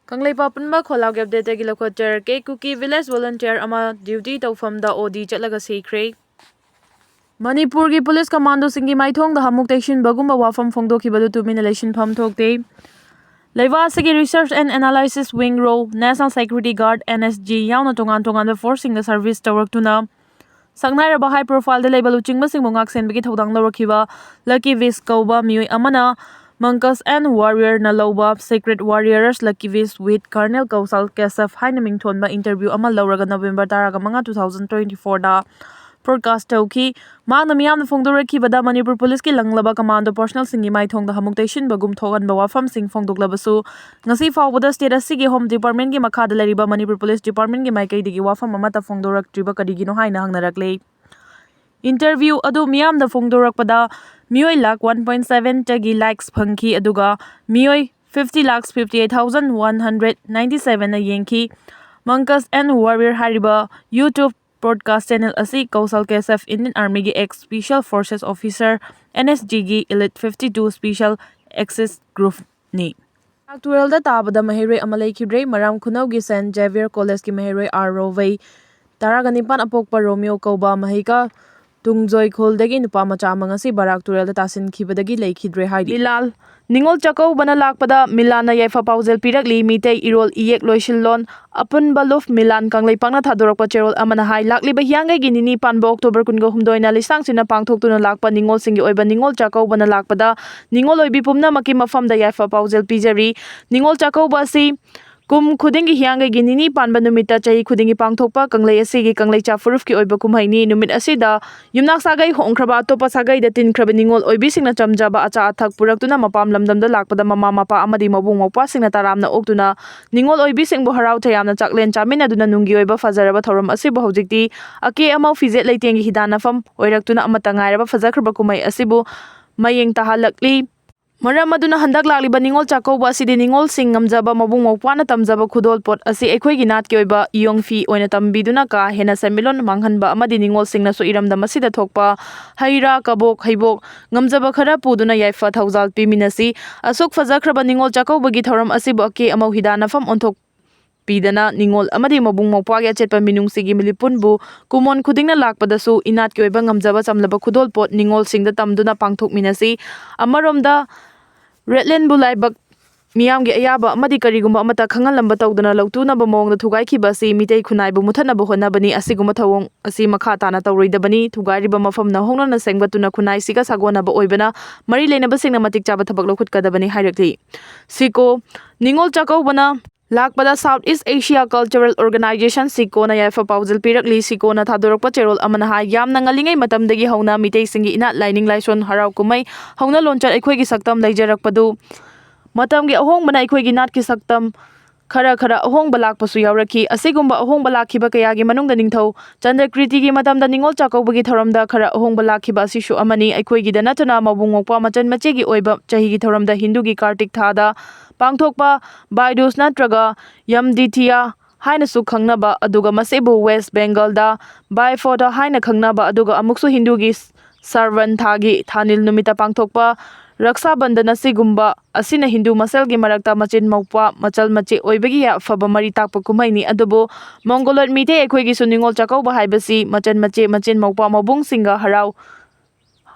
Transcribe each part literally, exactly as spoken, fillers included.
ꯀꯪꯂꯩꯄꯥꯛ ꯄꯨꯝꯕ ꯈꯣꯜꯂꯥꯎꯒꯤ ꯑꯞꯗꯦꯠꯇꯒꯤ ꯂꯧꯈꯠꯆꯔꯛꯀꯦ꯫ ꯀꯨꯀꯤ village volunteer ꯑꯃ duty ꯇꯧꯐꯝꯗ ꯑꯣ ꯗꯤ ꯆꯠꯂꯒ ꯁꯤꯈ꯭ꯔꯦ꯫ ꯃꯅꯤꯄꯨꯔꯒꯤ ꯄꯨꯂꯤꯁ ꯀꯃꯥꯟꯗꯣꯁꯤꯡꯒꯤ ꯃꯥꯏꯊꯣꯡꯗ ꯍꯥꯃꯨꯛ ꯇꯩꯁꯤꯟꯕꯒꯨꯝꯕ ꯋꯥꯐꯝ ꯐꯣꯡꯗꯣꯛꯈꯤꯕꯗꯨ ꯇꯨꯃꯤꯟꯅ ꯂꯩꯁꯤꯟꯐꯝ ꯊꯣꯛꯇꯦ꯫ ꯂꯩꯕꯥꯛ ꯑꯁꯤꯒꯤ Research and Analysis Wing, ꯔꯣ, National Security Guard, N S G, ꯌꯥꯎꯅ ꯇꯣꯉꯥꯟ ꯇꯣꯉꯥꯟꯕ ꯐꯣꯔꯁꯁꯤꯡꯗ ꯁꯔꯚꯤꯁ ꯇꯧꯔꯛꯇꯨꯅ ꯁꯛꯅꯥꯏꯔꯕ ꯍꯥꯏ ꯄ꯭ꯔꯣꯐꯥꯏꯜꯗ ꯂꯩꯕ ꯂꯨꯆꯤꯡꯕꯁꯤꯡꯕꯨ ꯉꯥꯛꯁꯦꯟꯕꯒꯤ ꯊꯧꯗꯥꯡ ꯂꯧꯔꯛꯈꯤꯕ ꯂꯀꯤ ꯚꯤꯁ ꯀꯧꯕ ꯃꯤꯑꯣꯏ ꯑꯃꯅ ꯃꯪꯀꯁ ꯑꯦꯟ ꯋꯥꯔꯤꯌꯔꯅ ꯂꯧꯕ Secret Warriors Lucky Vest with Colonel Kausal Kasaf ꯍꯥꯏꯅ ꯃꯤꯡꯊꯣꯟꯕ ꯏꯟꯇꯔꯚ꯭ꯌꯨ ꯑꯃ ꯂꯧꯔꯒ ꯅꯕꯦꯝꯕꯔ ꯇꯔꯥꯃꯉꯥ, two thousand twenty-fourꯗ ꯕ꯭ꯔꯣꯗꯀꯥꯁ ꯇꯧꯈꯤ꯫ ꯃꯍꯥꯛꯅ ꯃꯤꯌꯥꯝꯅ ꯐꯣꯡꯗꯣꯔꯛꯈꯤꯕꯗ ꯃꯅꯤꯄꯨꯔ ꯄꯨꯂꯤꯁꯀꯤ ꯂꯪꯂꯕ ꯀꯃꯥꯟꯗꯣ ꯄꯔꯁꯅꯦꯜꯁꯤꯡꯒꯤ ꯃꯥꯏꯊꯣꯡꯗ ꯍꯥꯃꯨꯛ ꯇꯩꯁꯤꯟꯕꯒꯨꯝ ꯊꯣꯛꯍꯟꯕ ꯋꯥꯐꯝꯁꯤꯡ ꯐꯣꯡꯗꯣꯛꯂꯕꯁꯨ, ꯉꯁꯤ ꯐꯥꯎꯕꯗ ꯁ꯭ꯇꯦꯠ ꯑꯁꯤꯒꯤ ꯍꯣꯝ ꯗꯤꯄꯥꯔꯠꯃꯦꯟꯒꯤ ꯃꯈꯥꯗ ꯂꯩꯔꯤꯕ ꯃꯅꯤꯄꯨꯔ ꯄꯨꯂꯤꯁ ꯗꯤꯄꯥꯔꯠꯃꯦꯟꯒꯤ ꯃꯥꯏꯀꯩꯗꯒꯤ ꯋꯥꯐꯝ ꯑꯃꯠꯇ ꯐꯣꯡꯗꯣꯔꯛꯇ꯭ꯔꯤꯕ ꯀꯔꯤꯒꯤꯅꯣ ꯍꯥꯏꯅ ꯍꯪꯅꯔꯛꯂꯤ꯫ ꯏꯟꯇꯔꯚ꯭ꯌꯨ ꯑꯗꯨ ꯃꯤꯌꯥꯝꯗ ꯐꯣꯡꯗꯣꯔꯛꯄꯗ ꯃꯤꯑꯣꯏ ꯂꯥꯈ one point sevenꯇꯒꯤ ꯂꯥꯏꯛꯁ ꯐꯪꯈꯤ, ꯑꯗꯨꯒ ꯃꯤꯑꯣꯏ fifty lakhs fifty eight thousand one hundred ninety sevenꯅ ꯌꯦꯡꯈꯤ꯫ ꯃꯪꯀꯁ ꯑꯦꯟ ꯋꯥꯔꯤꯌꯔ ꯍꯥꯏꯔꯤꯕ YouTube ꯕ꯭ꯔꯣꯗꯀꯥꯁ ꯆꯦꯅꯦꯜ ꯑꯁꯤ ꯀꯧꯁꯜ ꯀꯦꯁꯦꯐ, Indian Armyꯒꯤ ex Special Forces Officer, N S Gꯒꯤ Elite fifty two Special Access Groupꯅꯤ꯫ ꯀ꯭ꯂꯥꯁ ꯇꯨꯋꯦꯜꯗ ꯇꯥꯕꯗ ꯃꯍꯩꯔꯣꯏ ꯑꯃ ꯂꯩꯈꯤꯗ꯭ꯔꯦ꯫ ꯃꯔꯥꯝ ꯈꯨꯅꯧꯒꯤ ꯁꯦꯟꯠ ꯖꯦꯚꯤꯌꯔ ꯀꯣꯂꯦꯖꯀꯤ ꯃꯍꯩꯔꯣꯏ ꯑꯥꯔ ꯔꯣꯕꯩ ꯇꯔꯥꯒ ꯅꯤꯄꯥꯟ ꯑꯄꯣꯛꯄ ꯔꯣꯃꯤꯌꯣ ꯀꯧꯕ ꯃꯍꯩꯀꯥ ꯇꯨꯡꯖꯣꯏꯈꯣꯜꯗꯒꯤ ꯅꯨꯄꯥ ꯃꯆꯥ ꯑꯃ ꯉꯁꯤ ꯕꯔꯥꯛ ꯇꯨꯔꯦꯜꯗ ꯇꯥꯁꯤꯟꯈꯤꯕꯗꯒꯤ ꯂꯩꯈꯤꯗ꯭ꯔꯦ ꯍꯥꯏꯔꯤ꯫ ꯃꯤꯂꯥꯜ ꯅꯤꯉꯣꯜ ꯆꯥꯛꯀꯧꯕꯅ ꯂꯥꯛꯄꯗ ꯃꯤꯂꯥꯟꯅ ꯌꯥꯏꯐ ꯄꯥꯎꯖꯦꯜ ꯄꯤꯔꯛꯂꯤ꯫ ꯃꯤꯇꯩ ꯏꯔꯣꯜ ꯏꯌꯦꯛ ꯂꯣꯏꯁꯤꯜꯂꯣꯟ ꯑꯄꯨꯟꯕ ꯂꯨꯞ ꯃꯤꯂꯥꯟ ꯀꯪꯂꯩꯄꯥꯛꯅ ꯊꯥꯗꯣꯔꯛꯄ ꯆꯦꯔꯣꯜ ꯑꯃꯅ ꯍꯥꯏ, ꯂꯥꯛꯂꯤꯕ ꯍꯤꯌꯥꯡꯒꯩꯒꯤ ꯅꯤꯅꯤ ꯄꯥꯟꯕ ꯑꯣꯛꯇꯣꯕꯔ ꯀꯨꯟꯒ ꯍꯨꯝꯗꯣꯏꯅ ꯂꯤꯁꯥꯡ ꯁꯤꯠꯅ ꯄꯥꯡꯊꯣꯛꯇꯨꯅ ꯂꯥꯛꯄ ꯅꯤꯉꯣꯜꯁꯤꯡꯒꯤ ꯑꯣꯏꯕ ꯅꯤꯉꯣꯜ ꯆꯥꯛꯀꯧꯕꯅ ꯂꯥꯛꯄꯗ ꯅꯤꯉꯣꯜ ꯑꯣꯏꯕꯤ ꯄꯨꯝꯅꯃꯛꯀꯤ ꯃꯐꯝꯗ ꯌꯥꯏꯐ ꯄꯥꯎꯖꯦꯜ ꯄꯤꯖꯔꯤ꯫ ꯅꯤꯉꯣꯜ ꯆꯥꯛꯀꯧꯕ ꯑꯁꯤ ꯀꯨꯝ ꯈꯨꯗꯤꯡꯒꯤ ꯍꯤꯌꯥꯡꯒꯩꯒꯤ ꯅꯤꯅꯤ ꯄꯥꯟꯕ ꯅꯨꯃꯤꯠꯇ ꯆꯍꯤ ꯈꯨꯗꯤꯡꯒꯤ ꯄꯥꯡꯊꯣꯛꯄ ꯀꯪꯂꯩ ꯑꯁꯤꯒꯤ ꯀꯪꯂꯩꯆꯥ ꯐꯨꯔꯨꯞꯀꯤ ꯑꯣꯏꯕ ꯀꯨꯝꯍꯩꯅꯤ꯫ ꯅꯨꯃꯤꯠ ꯑꯁꯤꯗ ꯌꯨꯝꯅꯥꯛ ꯁꯥꯒꯩ ꯍꯣꯡꯈ꯭ꯔꯕ, ꯑꯇꯣꯞꯄ ꯁꯥꯒꯩꯗ ꯇꯤꯟꯈ꯭ꯔꯕ ꯅꯤꯉꯣꯜ ꯑꯣꯏꯕꯤꯁꯤꯡꯅ ꯆꯝꯖꯕ ꯑꯆꯥ ꯑꯊꯛ ꯄꯨꯔꯛꯇꯨꯅ ꯃꯄꯥꯝ ꯂꯝꯗꯝꯗ ꯂꯥꯛꯄꯗ ꯃꯃꯥ ꯃꯄꯥ ꯑꯃꯗꯤ ꯃꯕꯨꯡ ꯃꯧꯄ꯭ꯋꯥꯁꯤꯡꯅ ꯇꯔꯥꯝꯅ ꯑꯣꯛꯇꯨꯅ ꯅꯤꯉꯣꯜ ꯑꯣꯏꯕꯤꯁꯤꯡꯕꯨ ꯍꯔꯥꯎ ꯇꯌꯥꯝꯅ ꯆꯥꯛꯂꯦꯟ ꯆꯥꯃꯤꯟꯅꯗꯨꯅ ꯅꯨꯡꯒꯤ ꯑꯣꯏꯕ ꯐꯖꯔꯕ ꯊꯧꯔꯝ ꯑꯁꯤꯕꯨ ꯍꯧꯖꯤꯛꯇꯤ ꯑꯀꯦ ꯑꯃꯧ ꯐꯤꯖꯦꯠ ꯂꯩꯇꯦꯡꯒꯤ ꯍꯤꯗꯥꯟꯅꯐꯝ ꯑꯣꯏꯔꯛꯇꯨꯅ ꯑꯃꯠꯇ ꯉꯥꯏꯔꯕ ꯐꯖꯈ꯭ꯔꯕ ꯀꯨꯝꯍꯩ ꯑꯁꯤꯕꯨ ꯃꯌꯦꯡ ꯇꯥꯍꯜꯂꯛꯂꯤ꯫ ꯃꯔꯝ ꯑꯗꯨꯅ ꯍꯟꯗꯛ ꯂꯥꯛꯂꯤꯕ ꯅꯤꯉꯣꯜ ꯆꯥꯛꯀꯧꯕ ꯑꯁꯤꯗꯤ ꯅꯤꯉꯣꯜꯁꯤꯡ ꯉꯝꯖꯕ ꯃꯕꯨꯡ ꯃꯧꯄ꯭ꯋꯥꯅ ꯇꯝꯖꯕ ꯈꯨꯗꯣꯜꯄꯣꯠ ꯑꯁꯤ ꯑꯩꯈꯣꯏꯒꯤ ꯅꯥꯠꯀꯤ ꯑꯣꯏꯕ ꯏꯌꯣꯡ ꯐꯤ ꯑꯣꯏꯅ ꯇꯝꯕꯤꯗꯨꯅ ꯀꯥ ꯍꯦꯟꯅ ꯁꯦꯟꯃꯤꯠꯂꯣꯟ ꯃꯥꯡꯍꯟꯕ ꯑꯃꯗꯤ ꯅꯤꯉꯣꯜꯁꯤꯡꯅꯁꯨ ꯏꯔꯝꯗꯝ ꯑꯁꯤꯗ ꯊꯣꯛꯄ ꯍꯩ ꯔꯥ, ꯀꯕꯣꯛ ꯍꯩꯕꯣꯛ, ꯉꯝꯖꯕ ꯈꯔ ꯄꯨꯗꯨꯅ ꯌꯥꯏꯐ ꯊꯧꯖꯥꯜ ꯄꯤꯃꯤꯟꯅꯁꯤ꯫ ꯑꯁꯨꯛ ꯐꯖꯈ꯭ꯔꯕ ꯅꯤꯉꯣꯜ ꯆꯥꯛꯀꯧꯕꯒꯤ ꯊꯧꯔꯝ ꯑꯁꯤꯕꯨ ꯑꯀꯦ ꯑꯃꯧ ꯍꯤꯗꯥꯟꯅꯐꯝ ꯑꯣꯟꯊꯣꯛ ꯄꯤꯗꯅ ꯅꯤꯉꯣꯜ ꯑꯃꯗꯤ ꯃꯕꯨꯡ ꯃꯧꯄ꯭ꯋꯥꯒꯤ ꯑꯆꯦꯠꯄ ꯃꯤꯅꯨꯡꯁꯤꯒꯤ ꯃꯤꯂꯤꯄꯨꯟꯕꯨ ꯀꯨꯝꯑꯣꯟ ꯈꯨꯗꯤꯡꯅ ꯂꯥꯛꯄꯗꯁꯨ ꯏꯅꯥꯠꯀꯤ ꯑꯣꯏꯕ ꯉꯝꯖꯕ ꯆꯝꯂꯕ ꯈꯨꯗꯣꯜꯄꯣꯠ ꯅꯤꯉꯣꯜꯁꯤꯡꯗ ꯇꯝꯗꯨꯅ ꯄꯥꯡꯊꯣꯛꯃꯤꯟꯅꯁꯤ꯫ ꯑꯃꯔꯣꯝꯗ ꯔꯦꯠꯂꯦꯟꯕꯨ ꯂꯥꯏꯕꯛ ꯃꯤꯌꯥꯝꯒꯤ ꯑꯌꯥꯕ ꯑꯃꯗꯤ ꯀꯔꯤꯒꯨꯝꯕ ꯑꯃꯠꯇ ꯈꯪꯍꯜꯂꯝꯕ ꯇꯧꯗꯅ ꯂꯧꯇꯨꯅꯕ ꯃꯑꯣꯡꯗ ꯊꯨꯒꯥꯏꯈꯤꯕ ꯑꯁꯤ ꯃꯤꯇꯩ ꯈꯨꯟꯅꯥꯏꯕꯨ ꯃꯨꯊꯠꯅꯕ ꯍꯣꯠꯅꯕꯅꯤ꯫ ꯑꯁꯤꯒꯨꯝꯕ ꯊꯧꯑꯣꯡ ꯑꯁꯤ ꯃꯈꯥ ꯇꯥꯅ ꯇꯧꯔꯣꯏꯗꯕꯅꯤ꯫ ꯊꯨꯒꯥꯏꯔꯤꯕ ꯃꯐꯝꯅ ꯍꯣꯡꯅꯅ ꯁꯦꯝꯒꯠꯇꯨꯅ ꯈꯨꯟꯅꯥꯏꯁꯤꯒ ꯁꯥꯒꯣꯟꯅꯕ ꯑꯣꯏꯕꯅ ꯃꯔꯤ ꯂꯩꯅꯕꯁꯤꯡꯅ ꯃꯇꯤꯛ ꯆꯥꯕ ꯊꯕꯛ ꯂꯧꯈꯠꯀꯗꯕꯅꯤ ꯍꯥꯏꯔꯛꯂꯤ꯫ ꯁꯤꯀꯣ ꯅꯤꯉꯣꯜ ꯆꯥꯛꯀꯧꯕꯅ ꯂꯥꯛꯄꯗ South East Asia Cultural Organization ꯁꯤꯀꯣꯅ ꯌꯥꯏꯐ ꯄꯥꯎꯖꯦꯜ ꯄꯤꯔꯛꯂꯤ꯫ ꯁꯤꯀꯣꯅ ꯊꯥꯗꯣꯔꯛꯄ ꯆꯦꯔꯣꯜ ꯑꯃꯅ ꯍꯥꯏ, ꯌꯥꯝꯅ ꯉꯜꯂꯤꯉꯩ ꯃꯇꯝꯗꯒꯤ ꯍꯧꯅ ꯃꯤꯇꯩꯁꯤꯡꯒꯤ ꯏꯅꯥꯠ, ꯂꯥꯏꯅꯤꯡ ꯂꯥꯏꯁꯣꯟ, ꯍꯔꯥꯎ ꯀꯨꯝꯍꯩ, ꯍꯧꯅ ꯂꯣꯟꯆꯠ, ꯑꯩꯈꯣꯏꯒꯤ ꯁꯛꯇꯝ ꯂꯩꯖꯔꯛꯄꯗꯨ ꯃꯇꯝꯒꯤ ꯑꯍꯣꯡꯕꯅ ꯑꯩꯈꯣꯏꯒꯤ ꯅꯥꯠꯀꯤ ꯁꯛꯇꯝ ꯈꯔ ꯈꯔ ꯑꯍꯣꯡꯕ ꯂꯥꯛꯄꯁꯨ ꯌꯥꯎꯔꯛꯈꯤ꯫ ꯑꯁꯤꯒꯨꯝꯕ ꯑꯍꯣꯡꯕ ꯂꯥꯛꯈꯤꯕ ꯀꯌꯥꯒꯤ ꯃꯅꯨꯡꯗ ꯅꯤꯡꯊꯧ ꯆꯟꯗ꯭ꯔꯀ꯭ꯔꯤꯇꯤꯒꯤ ꯃꯇꯝꯗ ꯅꯤꯉꯣꯜ ꯆꯥꯛꯀꯧꯕꯒꯤ ꯊꯧꯔꯝꯗ ꯈꯔ ꯑꯍꯣꯡꯕ ꯂꯥꯛꯈꯤꯕ ꯑꯁꯤꯁꯨ ꯑꯃꯅꯤ꯫ ꯑꯩꯈꯣꯏꯒꯤꯗ ꯅꯠꯇꯅ ꯃꯕꯨꯡ ꯃꯧꯄ꯭ꯋꯥ ꯃꯆꯟ ꯃꯆꯦꯒꯤ ꯑꯣꯏꯕ ꯆꯍꯤꯒꯤ ꯊꯧꯔꯝꯗ ꯍꯤꯟꯗꯨꯒꯤ ꯀꯥꯔꯇꯤꯛ ꯊꯥꯗ ꯄꯥꯡꯊꯣꯛꯄ ꯕꯥꯏꯗꯨꯁ ꯅꯠꯇ꯭ꯔꯒ ꯌꯝꯗꯤꯊꯤꯌꯥ ꯍꯥꯏꯅꯁꯨ ꯈꯪꯅꯕ, ꯑꯗꯨꯒ ꯃꯁꯤꯕꯨ ꯋꯦꯁ ꯕꯦꯡꯒꯜꯗ ꯕꯥꯏꯐꯣꯗꯥ ꯍꯥꯏꯅ ꯈꯪꯅꯕ, ꯑꯗꯨꯒ ꯑꯃꯨꯛꯁꯨ ꯍꯤꯟꯗꯨꯒꯤ ꯁꯔꯋꯟ ꯊꯥꯒꯤ ꯊꯥꯅꯤꯜ ꯅꯨꯃꯤꯠꯇ ꯄꯥꯡꯊꯣꯛꯄ ꯔꯛꯁꯥꯕꯟꯗꯟ ꯑꯁꯤꯒꯨꯝꯕ ꯑꯁꯤꯅ ꯍꯤꯟꯗꯨ ꯃꯁꯦꯜꯒꯤ ꯃꯔꯛꯇ ꯃꯆꯤꯟ ꯃꯧꯄ꯭ꯋꯥ, ꯃꯆꯜ ꯃꯆꯦ ꯑꯣꯏꯕꯒꯤ ꯑꯐꯕ ꯃꯔꯤ ꯇꯥꯛꯄ ꯀꯨꯝꯍꯩꯅꯤ꯫ ꯑꯗꯨꯕꯨ ꯃꯣꯡꯒꯣꯂꯣꯏꯗ ꯃꯤꯇꯩ ꯑꯩꯈꯣꯏꯒꯤꯁꯨ ꯅꯤꯉꯣꯜ ꯆꯥꯛꯀꯧꯕ ꯍꯥꯏꯕꯁꯤ ꯃꯆꯟ ꯃꯆꯦ, ꯃꯆꯤꯟ ꯃꯧꯄ꯭ꯋꯥ ꯃꯕꯨꯡꯁꯤꯡꯒ ꯍꯔꯥꯎ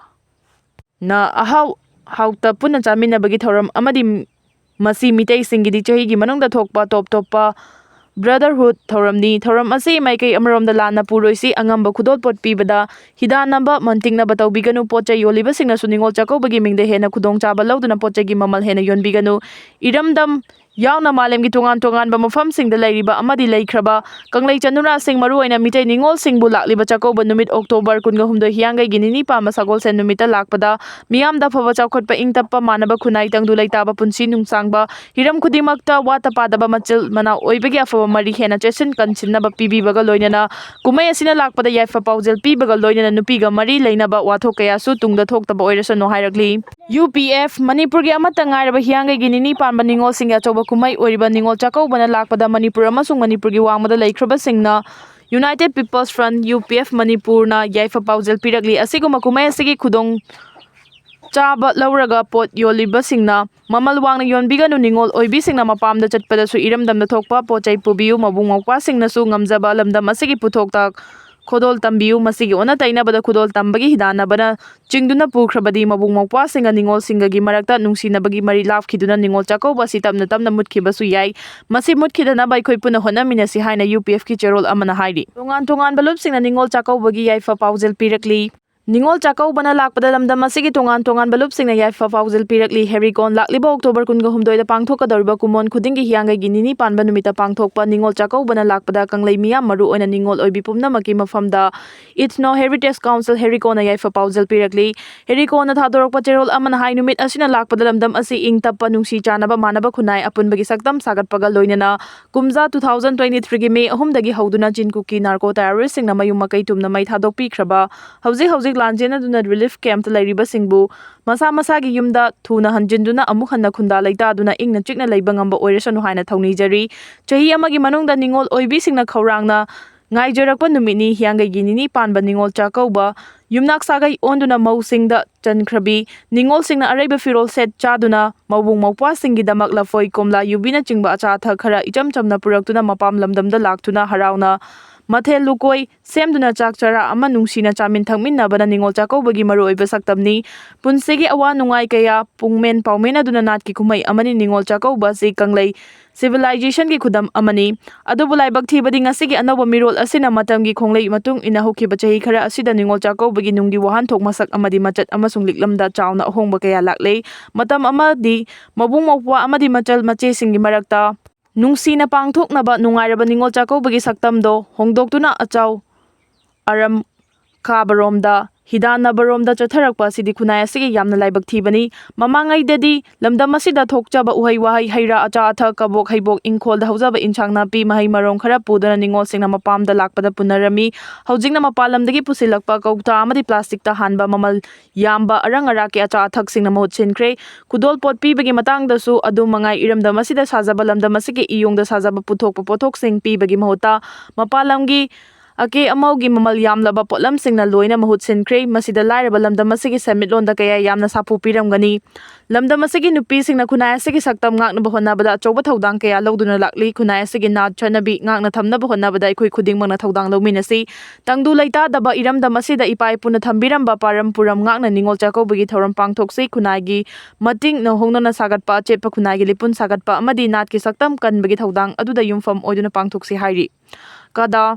ꯅ ꯑꯍꯥꯎ ꯍꯥꯎꯇ ꯄꯨꯟꯅ ꯆꯥꯃꯤꯟꯅꯕꯒꯤ ꯊꯧꯔꯝ ꯑꯃꯗꯤ ꯃꯁꯤ ꯃꯤꯇꯩꯁꯤꯡꯒꯤꯗꯤ ꯆꯍꯤꯒꯤ ꯃꯅꯨꯡꯗ ꯊꯣꯛꯄ ꯇꯣꯞ ꯇꯣꯞꯄ brotherhood ꯊꯧꯔꯝꯅꯤ꯫ ꯊꯧꯔꯝ ꯑꯁꯤ ꯃꯥꯏꯀꯩ ꯑꯃꯔꯣꯝꯗ ꯂꯥꯟꯅ ꯄꯨꯔꯣꯏꯁꯤ꯫ ꯑꯉꯝꯕ ꯈꯨꯗꯣꯜꯄꯣꯠ ꯄꯤꯕꯗ ꯍꯤꯗꯥꯟꯅꯕ, ꯃꯟꯇꯤꯛꯅꯕ ꯇꯧꯕꯤꯒꯅꯨ꯫ ꯄꯣꯠ ꯆꯩ ꯌꯣꯜꯂꯤꯕꯁꯤꯡꯅꯁꯨ ꯅꯤꯉꯣꯜ ꯆꯥꯛꯀꯧꯕꯒꯤ ꯃꯤꯡꯗ ꯍꯦꯟꯅ ꯈꯨꯗꯣꯡꯆꯥꯕ ꯂꯧꯗꯨꯅ ꯄꯣꯠ ꯆꯩꯒꯤ ꯃꯃꯜ ꯍꯦꯟꯅ ꯌꯣꯟꯕꯤꯒꯅꯨ꯫ ꯏꯔꯝꯗꯝ ꯌꯥꯎꯅ ꯃꯥꯂꯦꯝꯒꯤ ꯇꯣꯉꯥꯟ ꯇꯣꯉꯥꯟꯕ ꯃꯐꯝꯁꯤꯡꯗ ꯂꯩꯔꯤꯕ ꯑꯃꯗꯤ ꯂꯩꯈ꯭ꯔꯕ ꯀꯪꯂꯩ ꯆꯅꯨꯔꯥꯁꯤꯡ, ꯃꯔꯨꯑꯣꯏꯅ ꯃꯤꯇꯩ ꯅꯤꯉꯣꯜꯁꯤꯡꯕꯨ ꯂꯥꯛꯂꯤꯕ ꯆꯥꯛꯀꯧꯕ ꯅꯨꯃꯤꯠ ꯑꯣꯛꯇꯣꯕꯔ ꯀꯨꯟꯒ ꯍꯨꯝꯗꯣꯏ ꯍꯤꯌꯥꯡꯒꯩꯒꯤ ꯅꯤꯅꯤ ꯄꯥꯟꯕ ꯁꯒꯣꯜꯁꯦꯟ ꯅꯨꯃꯤꯠꯇ ꯂꯥꯛꯄꯗ ꯃꯤꯌꯥꯝꯗ ꯑꯐꯕ ꯆꯥꯎꯈꯠꯄ, ꯏꯪ ꯇꯞꯄ, ꯃꯥꯟꯅꯕ ꯈꯨꯟꯅꯥꯏ, ꯇꯪꯗꯨ ꯂꯩꯇꯥꯕ ꯄꯨꯟꯁꯤ ꯅꯨꯡꯁꯥꯡꯕ, ꯍꯤꯔꯝ ꯈꯨꯗꯤꯡꯃꯛꯇ ꯋꯥꯠꯇ ꯄꯥꯗꯕ ꯃꯆꯤꯜ ꯃꯅꯥꯎ ꯑꯣꯏꯕꯒꯤ ꯑꯐꯕ ꯃꯔꯤ ꯍꯦꯟꯅ ꯆꯦꯠꯁꯤꯟ ꯀꯟꯁꯤꯟꯅꯕ ꯄꯤꯕꯤꯕꯒ ꯂꯣꯏꯅꯅ ꯀꯨꯝꯍꯩ ꯑꯁꯤꯅ ꯂꯥꯛꯄꯗ ꯌꯥꯏꯐ ꯄꯥꯎꯖꯦꯜ ꯄꯤꯕꯒ ꯂꯣꯏꯅꯅ ꯅꯨꯄꯤꯒ ꯃꯔꯤ ꯂꯩꯅꯕ ꯋꯥꯊꯣꯛ ꯀꯌꯥꯁꯨ ꯇꯨꯡꯗ ꯊꯣꯛꯇꯕ ꯑꯣꯏꯔꯁꯅꯨ ꯍꯥꯏꯔꯛꯂꯤ꯫ ꯌꯨ ꯄꯤ ꯑꯦꯐ, ꯃꯅꯤꯄꯨꯔꯒꯤ ꯑꯃꯠꯇ ꯉꯥꯏꯔꯕ ꯍꯤꯌꯥꯡꯒꯩꯒꯤ ꯅꯤꯅꯤ ꯄꯥꯟꯕ ꯅꯤꯉꯣꯜꯁꯤꯡꯒꯤ ꯑꯆꯧꯕ ꯀꯨꯝꯍꯩ ꯑꯣꯏꯔꯤꯕ ꯅꯤꯉꯣꯜ ꯆꯥꯛꯀꯧꯕꯅ ꯂꯥꯛꯄꯗ ꯃꯅꯤꯄꯨꯔ ꯑꯃꯁꯨꯡ ꯃꯅꯤꯄꯨꯔꯒꯤ ꯋꯥꯡꯃꯗ ꯂꯩꯈ꯭ꯔꯕꯁꯤꯡꯅ United People's Front, U P F, ꯃꯅꯤꯄꯨꯔꯅ ꯌꯥꯏꯐ ꯄꯥꯎꯖꯦꯜ ꯄꯤꯔꯛꯂꯤ꯫ ꯑꯁꯤꯒꯨꯝꯕ ꯀꯨꯝꯍꯩ ꯑꯁꯤꯒꯤ ꯈꯨꯗꯣꯡ ꯆꯥꯕ ꯂꯧꯔꯒ ꯄꯣꯠ ꯌꯣꯜꯂꯤꯕꯁꯤꯡꯅ ꯃꯃꯜ ꯋꯥꯡꯅ ꯌꯣꯟꯕꯤꯒꯅꯨ, ꯅꯤꯉꯣꯜ ꯑꯣꯏꯕꯤꯁꯤꯡꯅ ꯃꯄꯥꯝꯗ ꯆꯠꯄꯗꯁꯨ ꯏꯔꯝꯗꯝꯗ ꯊꯣꯛꯄ ꯄꯣꯠ ꯆꯩ ꯄꯨꯕꯤꯌꯨ, ꯃꯕꯨꯡ ꯃꯧꯄ꯭ꯋꯥꯁꯤꯡꯅꯁꯨ ꯉꯝꯖꯕ ꯂꯝꯗꯝ ꯑꯁꯤꯒꯤ ꯄꯨꯊꯣꯛꯇ ꯈꯨꯗꯣꯜ ꯇꯝꯕꯤꯌꯨ꯫ ꯃꯁꯤꯒꯤ ꯑꯣꯟꯅ ꯇꯩꯅꯕꯗ ꯈꯨꯗꯣꯜ ꯇꯝꯕꯒꯤ ꯍꯤꯗꯥꯟꯅꯕꯅ ꯆꯤꯡꯗꯨꯅ ꯄꯨꯈ꯭ꯔꯕꯗꯤ ꯃꯕꯨꯡ ꯃꯧꯄ꯭ꯋꯥꯁꯤꯡꯒ ꯅꯤꯉꯣꯜꯁꯤꯡꯒꯒꯤ ꯃꯔꯛꯇ ꯅꯨꯡꯁꯤꯅꯕꯒꯤ ꯃꯔꯤ ꯂꯥꯞꯈꯤꯗꯨꯅ ꯅꯤꯉꯣꯜ ꯆꯥꯛꯀꯧꯕ ꯑꯁꯤ ꯇꯞꯅ ꯇꯞꯅ ꯃꯨꯠꯈꯤꯕꯁꯨ ꯌꯥꯏ꯫ ꯃꯁꯤ ꯃꯨꯠꯈꯤꯗꯅꯕ ꯑꯩꯈꯣꯏ ꯄꯨꯟꯅ ꯍꯣꯠꯅꯃꯤꯟꯅꯁꯤ ꯍꯥꯏꯅ ꯌꯨ ꯄꯤ ꯑꯦꯐꯀꯤ ꯆꯦꯔꯣꯜ ꯑꯃꯅ ꯍꯥꯏꯔꯤ꯫ ꯇꯣꯉꯥꯟ ꯇꯣꯉꯥꯟꯕ ꯂꯨꯞꯁꯤꯡꯅ ꯅꯤꯉꯣꯜ ꯆꯥꯛꯀꯧꯕꯒꯤ ꯌꯥꯏꯐ ꯄꯥꯎꯖꯦꯜ ꯄꯤꯔꯛꯂꯤ꯫ ꯅꯤꯉꯣꯜ ꯆꯥꯛꯀꯧꯕꯅ ꯂꯥꯛꯄꯗ ꯂꯝꯗꯝ ꯑꯁꯤꯒꯤ ꯇꯣꯉꯥꯟ ꯇꯣꯉꯥꯟꯕ ꯂꯨꯞꯁꯤꯡꯅ ꯌꯥꯏꯐ ꯄꯥꯎꯖꯦꯜ ꯄꯤꯔꯛꯂꯤ꯫ ꯍꯦꯔꯤꯀꯣꯟ ꯂꯥꯛꯂꯤꯕ ꯑꯣꯛꯇꯣꯕꯔ ꯀꯨꯟꯒ ꯍꯨꯝꯗꯣꯏꯗ ꯄꯥꯡꯊꯣꯛꯀꯗꯧꯔꯤꯕ ꯀꯨꯝꯑꯣꯟ ꯈꯨꯗꯤꯡꯒꯤ ꯍꯤꯌꯥꯡꯒꯩꯒꯤ ꯅꯤꯅꯤ ꯄꯥꯟꯕ ꯅꯨꯃꯤꯠꯇ ꯄꯥꯡꯊꯣꯛꯄ ꯅꯤꯉꯣꯜ ꯆꯥꯛꯀꯧꯕꯅ ꯂꯥꯛꯄꯗ ꯀꯪꯂꯩ ꯃꯤꯌꯥꯝ, ꯃꯔꯨꯑꯣꯏꯅ ꯅꯤꯉꯣꯜ ꯑꯣꯏꯕꯤ ꯄꯨꯝꯅꯃꯛꯀꯤ ꯃꯐꯝꯗ Ethno Heritage Council ꯍꯦꯔꯤꯀꯣꯟꯅ ꯌꯥꯏꯐ ꯄꯥꯎꯖꯦꯜ ꯄꯤꯔꯛꯂꯤ꯫ ꯍꯦꯔꯤꯀꯣꯟꯅ ꯊꯥꯗꯣꯔꯛꯄ ꯆꯦꯔꯣꯜ ꯑꯃꯅ ꯍꯥꯏ, ꯅꯨꯃꯤꯠ ꯑꯁꯤꯅ ꯂꯥꯛꯄꯗ ꯂꯝꯗꯝ ꯑꯁꯤ ꯏꯪ ꯇꯞꯄ, ꯅꯨꯡꯁꯤ ꯆꯥꯟꯅꯕ, ꯃꯥꯟꯅꯕ ꯈꯨꯟꯅꯥꯏ ꯑꯄꯨꯟꯕꯒꯤ ꯁꯛꯇꯝ ꯁꯥꯒꯠꯄꯒ ꯂꯣꯏꯅꯅ ꯀꯨꯝꯖꯥ two thousand twenty threeꯒꯤ ꯃꯦ ꯑꯍꯨꯝꯗꯒꯤ ꯍꯧꯗꯨꯅ ꯆꯤꯟ ꯀꯨꯀꯤ ꯅꯥꯔꯀꯣ ꯇꯦꯔꯣꯔꯤꯁ꯭ꯠꯁꯤꯡꯅ ꯃꯌꯨꯝ ꯃꯀꯩ ꯇꯨꯝꯅ ꯃꯩ ꯊꯥꯗꯣꯛꯄꯤꯈ꯭ꯔꯕ, ꯍꯧꯖꯤꯛ ꯍꯧꯖꯤꯛ ꯂꯥꯟꯖꯦꯟꯅꯗꯨꯅ ꯔꯤꯂꯤꯐ ꯀꯦꯝꯞꯇ ꯂꯩꯔꯤꯕꯁꯤꯡꯕꯨ ꯃꯁꯥ ꯃꯁꯥꯒꯤ ꯌꯨꯝꯗ ꯊꯨꯅ ꯍꯟꯖꯤꯟꯗꯨꯅ ꯑꯃꯨꯛ ꯍꯟꯅ ꯈꯨꯟꯗꯥ ꯂꯩꯇꯥꯗꯨꯅ ꯏꯪꯅ ꯆꯤꯛꯅ ꯂꯩꯕ ꯉꯝꯕ ꯑꯣꯏꯔꯁꯅꯨ ꯍꯥꯏꯅ ꯊꯧꯅꯤꯖꯔꯤ꯫ ꯆꯍꯤ ꯑꯃꯒꯤ ꯃꯅꯨꯡꯗ ꯅꯤꯉꯣꯜ ꯑꯣꯏꯕꯤꯁꯤꯡꯅ ꯈꯧꯔꯥꯡꯅ ꯉꯥꯏꯖꯔꯛꯄ ꯅꯨꯃꯤꯠꯅꯤ ꯍꯤꯌꯥꯡꯒꯩꯒꯤ ꯅꯤꯅꯤ ꯄꯥꯟꯕ ꯅꯤꯉꯣꯜ ꯆꯥꯛꯀꯧꯕ꯫ ꯌꯨꯝꯅꯥꯛ ꯁꯥꯒꯩ ꯑꯣꯟꯗꯨꯅ ꯃꯧꯁꯤꯡꯗ ꯆꯟꯈ꯭ꯔꯕꯤ ꯅꯤꯉꯣꯜꯁꯤꯡꯅ ꯑꯔꯩꯕ ꯐꯤꯔꯣꯜ ꯁꯦꯠ ꯆꯥꯗꯨꯅ ꯃꯧꯕꯨꯡ ꯃꯧꯄ꯭ꯋꯥꯁꯤꯡꯒꯤꯗꯃꯛ ꯂꯐꯣꯏ, ꯀꯣꯝꯂꯥ, ꯌꯨꯕꯤꯅꯆꯤꯡꯕ ꯑꯆꯥ ꯑꯊꯛ ꯈꯔ ꯏꯆꯝ ꯆꯝꯅ ꯄꯨꯔꯛꯇꯨꯅ ꯃꯄꯥꯝ ꯂꯝꯗꯝꯗ ꯂꯥꯛꯇꯨꯅ ꯍꯔꯥꯎꯅ ꯃꯊꯦꯜ ꯂꯨꯀꯣꯏ ꯁꯦꯝꯗꯨꯅ ꯆꯥꯛ ꯆꯔꯥ ꯑꯃ ꯅꯨꯡꯁꯤꯅ ꯆꯥꯃꯤꯟ ꯊꯛꯃꯤꯟꯅꯕꯅ ꯅꯤꯉꯣꯜ ꯆꯥꯛꯀꯧꯕꯒꯤ ꯃꯔꯨꯑꯣꯏꯕ ꯁꯛꯇꯝꯅꯤ꯫ ꯄꯨꯟꯁꯤꯒꯤ ꯑꯋꯥ ꯅꯨꯡꯉꯥꯏ ꯀꯌꯥ ꯄꯨꯡꯃꯦꯟ ꯄꯥꯎꯃꯦꯟ ꯑꯗꯨꯅ ꯅꯥꯠꯀꯤ ꯀꯨꯝꯍꯩ ꯑꯃꯅꯤ꯫ ꯅꯤꯉꯣꯜ ꯆꯥꯛꯀꯧꯕ ꯑꯁꯤ ꯀꯪꯂꯩ ꯁꯤꯚꯤꯂꯥꯏꯖꯦꯁꯟꯒꯤ ꯈꯨꯗꯝ ꯑꯃꯅꯤ꯫ ꯑꯗꯨꯕꯨ ꯂꯥꯏꯕꯛ ꯊꯤꯕꯗꯤ ꯉꯁꯤꯒꯤ ꯑꯅꯧꯕ ꯃꯤꯔꯣꯜ ꯑꯁꯤꯅ ꯃꯇꯝꯒꯤ ꯈꯣꯡꯂꯩ ꯃꯇꯨꯡ ꯏꯟꯅ ꯍꯧꯈꯤꯕ ꯆꯍꯤ ꯈꯔ ꯑꯁꯤꯗ ꯅꯤꯉꯣꯜ ꯆꯥꯛꯀꯧꯕꯒꯤ ꯅꯨꯡꯒꯤ ꯋꯥꯍꯟꯊꯣꯛ ꯃꯁꯛ ꯑꯃꯗꯤ ꯃꯆꯠ ꯑꯃꯁꯨꯡ ꯂꯤꯛꯂꯝꯗ ꯆꯥꯎꯅ ꯑꯍꯣꯡꯕ ꯀꯌꯥ ꯂꯥꯛꯂꯦ꯫ ꯃꯇꯝ ꯑꯃꯗꯤ ꯃꯕꯨꯡ ꯃꯧꯄ꯭ꯋꯥ ꯑꯃꯗꯤ ꯃꯆꯜ ꯃꯆꯦꯁꯤꯡꯒꯤ ꯃꯔꯛꯇ ꯅꯨꯡꯁꯤꯅ ꯄꯥꯡꯊꯣꯛꯅꯕ ꯅꯨꯡꯉꯥꯏꯔꯕ ꯅꯤꯉꯣꯜ ꯆꯥꯛꯀꯧꯕꯒꯤ ꯁꯛꯇꯝꯗꯣ ꯍꯣꯡꯗꯣꯛꯇꯨꯅ ꯑꯆꯧ ꯑꯔꯝ ꯈꯥꯕꯔꯣꯝꯗ ꯍꯤꯗꯥꯟꯅꯕꯔꯣꯝꯗ ꯆꯠꯊꯔꯛꯄ ꯑꯁꯤꯗꯤ ꯈꯨꯟꯅꯥꯏ ꯑꯁꯤꯒꯤ ꯌꯥꯝꯅ ꯂꯥꯏꯕꯛ ꯊꯤꯕꯅꯤ꯫ ꯃꯃꯥꯡꯉꯩꯗꯗꯤ ꯂꯝꯗꯝ ꯑꯁꯤꯗ ꯊꯣꯛꯆꯕ ꯎꯍꯩ ꯋꯥꯍꯩ, ꯍꯩ ꯔꯥ, ꯑꯆꯥ ꯑꯊꯛ, ꯀꯕꯣꯛ ꯍꯩꯕꯣꯛ, ꯏꯪꯈꯣꯜꯗ ꯍꯧꯖꯕ ꯏꯟꯁꯥꯡ ꯅꯥꯄꯤ, ꯃꯍꯩ ꯃꯔꯣꯡ ꯈꯔ ꯄꯨꯗꯨꯅ ꯅꯤꯉꯣꯜꯁꯤꯡꯅ ꯃꯄꯥꯝꯗ ꯂꯥꯛꯄꯗ ꯄꯨꯅꯔꯝꯃꯤ꯫ ꯍꯧꯖꯤꯛꯅ ꯃꯄꯥꯟ ꯂꯝꯗꯒꯤ ꯄꯨꯁꯤꯜꯂꯛꯄ ꯀꯧꯇꯥ ꯑꯃꯗꯤ ꯄ꯭ꯂꯥꯁꯇꯤꯛꯇ ꯍꯥꯟꯕ ꯃꯃꯜ ꯌꯥꯝꯕ ꯑꯔꯪ ꯑꯔꯥꯛꯀꯤ ꯑꯆꯥ ꯑꯊꯛꯁꯤꯡꯅ ꯃꯍꯨꯠ ꯁꯤꯟꯈ꯭ꯔꯦ꯫ ꯈꯨꯗꯣꯜ ꯄꯣꯠ ꯄꯤꯕꯒꯤ ꯃꯇꯥꯡꯗꯁꯨ ꯑꯗꯨꯝ ꯃꯉꯥꯏ, ꯏꯔꯝꯗꯝ ꯑꯁꯤꯗ ꯁꯥꯖꯕ, ꯂꯝꯗꯝ ꯑꯁꯤꯒꯤ ꯏꯌꯣꯡꯗ ꯁꯥꯖꯕ ꯄꯨꯊꯣꯛꯄ ꯄꯣꯠꯊꯣꯛꯁꯤꯡ ꯄꯤꯕꯒꯤ ꯃꯍꯨꯠꯇ ꯃꯄꯥꯟ ꯂꯝꯒꯤ ꯑꯀꯦ ꯑꯃꯧꯒꯤ ꯃꯃꯜ ꯌꯥꯝꯂꯕ ꯄꯣꯠꯂꯝꯁꯤꯡꯅ ꯂꯣꯏꯅ ꯃꯍꯨꯠ ꯁꯤꯟꯈ꯭ꯔꯦ꯫ ꯃꯁꯤꯗ ꯂꯥꯏꯔꯕ ꯂꯝꯗꯝ ꯑꯁꯤꯒꯤ ꯁꯦꯟꯃꯤꯠꯂꯣꯟꯗ ꯀꯌꯥ ꯌꯥꯝꯅ ꯁꯥꯐꯨ ꯄꯤꯔꯝꯒꯅꯤ꯫ ꯂꯝꯗꯝ ꯑꯁꯤꯒꯤ ꯅꯨꯄꯤꯁꯤꯡꯅ ꯈꯨꯟꯅꯥꯏ ꯑꯁꯤꯒꯤ ꯁꯛꯇꯝ ꯉꯥꯛꯅꯕ ꯍꯣꯠꯅꯕꯗ ꯑꯆꯧꯕ ꯊꯧꯗꯥꯡ ꯀꯌꯥ ꯂꯧꯗꯨꯅ ꯂꯥꯛꯂꯤ꯫ ꯈꯨꯟꯅꯥꯏ ꯑꯁꯤꯒꯤ ꯅꯥꯠ ꯆꯠꯅꯕꯤ ꯉꯥꯛꯅ ꯊꯝꯅꯕ ꯍꯣꯠꯅꯕꯗ ꯑꯩꯈꯣꯏ ꯈꯨꯗꯤꯡꯃꯛꯅ ꯊꯧꯗꯥꯡ ꯂꯧꯃꯤꯟꯅꯁꯤ꯫ ꯇꯪꯗꯨ ꯂꯩꯇꯥꯗꯕ ꯏꯔꯝꯗꯝ ꯑꯁꯤꯗ ꯏꯄꯥ ꯏꯄꯨꯅ ꯊꯝꯕꯤꯔꯝꯕ ꯄꯥꯔꯝ ꯄꯨꯔꯝ ꯉꯥꯛꯅ ꯅꯤꯉꯣꯜ ꯆꯥꯛꯀꯧꯕꯒꯤ ꯊꯧꯔꯝ ꯄꯥꯡꯊꯣꯛꯁꯤ꯫ ꯈꯨꯟꯅꯥꯏꯒꯤ ꯃꯇꯤꯡ ꯅꯧꯍꯧꯅꯅ ꯁꯥꯒꯠꯄ ꯑꯆꯦꯠꯄ ꯈꯨꯟꯅꯥꯏꯒꯤ ꯂꯤꯄꯨꯟ ꯁꯥꯒꯠꯄ ꯑꯃꯗꯤ ꯅꯥꯠꯀꯤ ꯁꯛꯇꯝ ꯀꯟꯕꯒꯤ ꯊꯧꯗꯥꯡ ꯑꯗꯨꯗ ꯌꯨꯝꯐꯝ ꯑꯣꯏꯗꯨꯅ ꯄꯥꯡꯊꯣꯛꯁꯤ ꯍꯥꯏꯔꯤ꯫ ꯀꯗꯥ꯫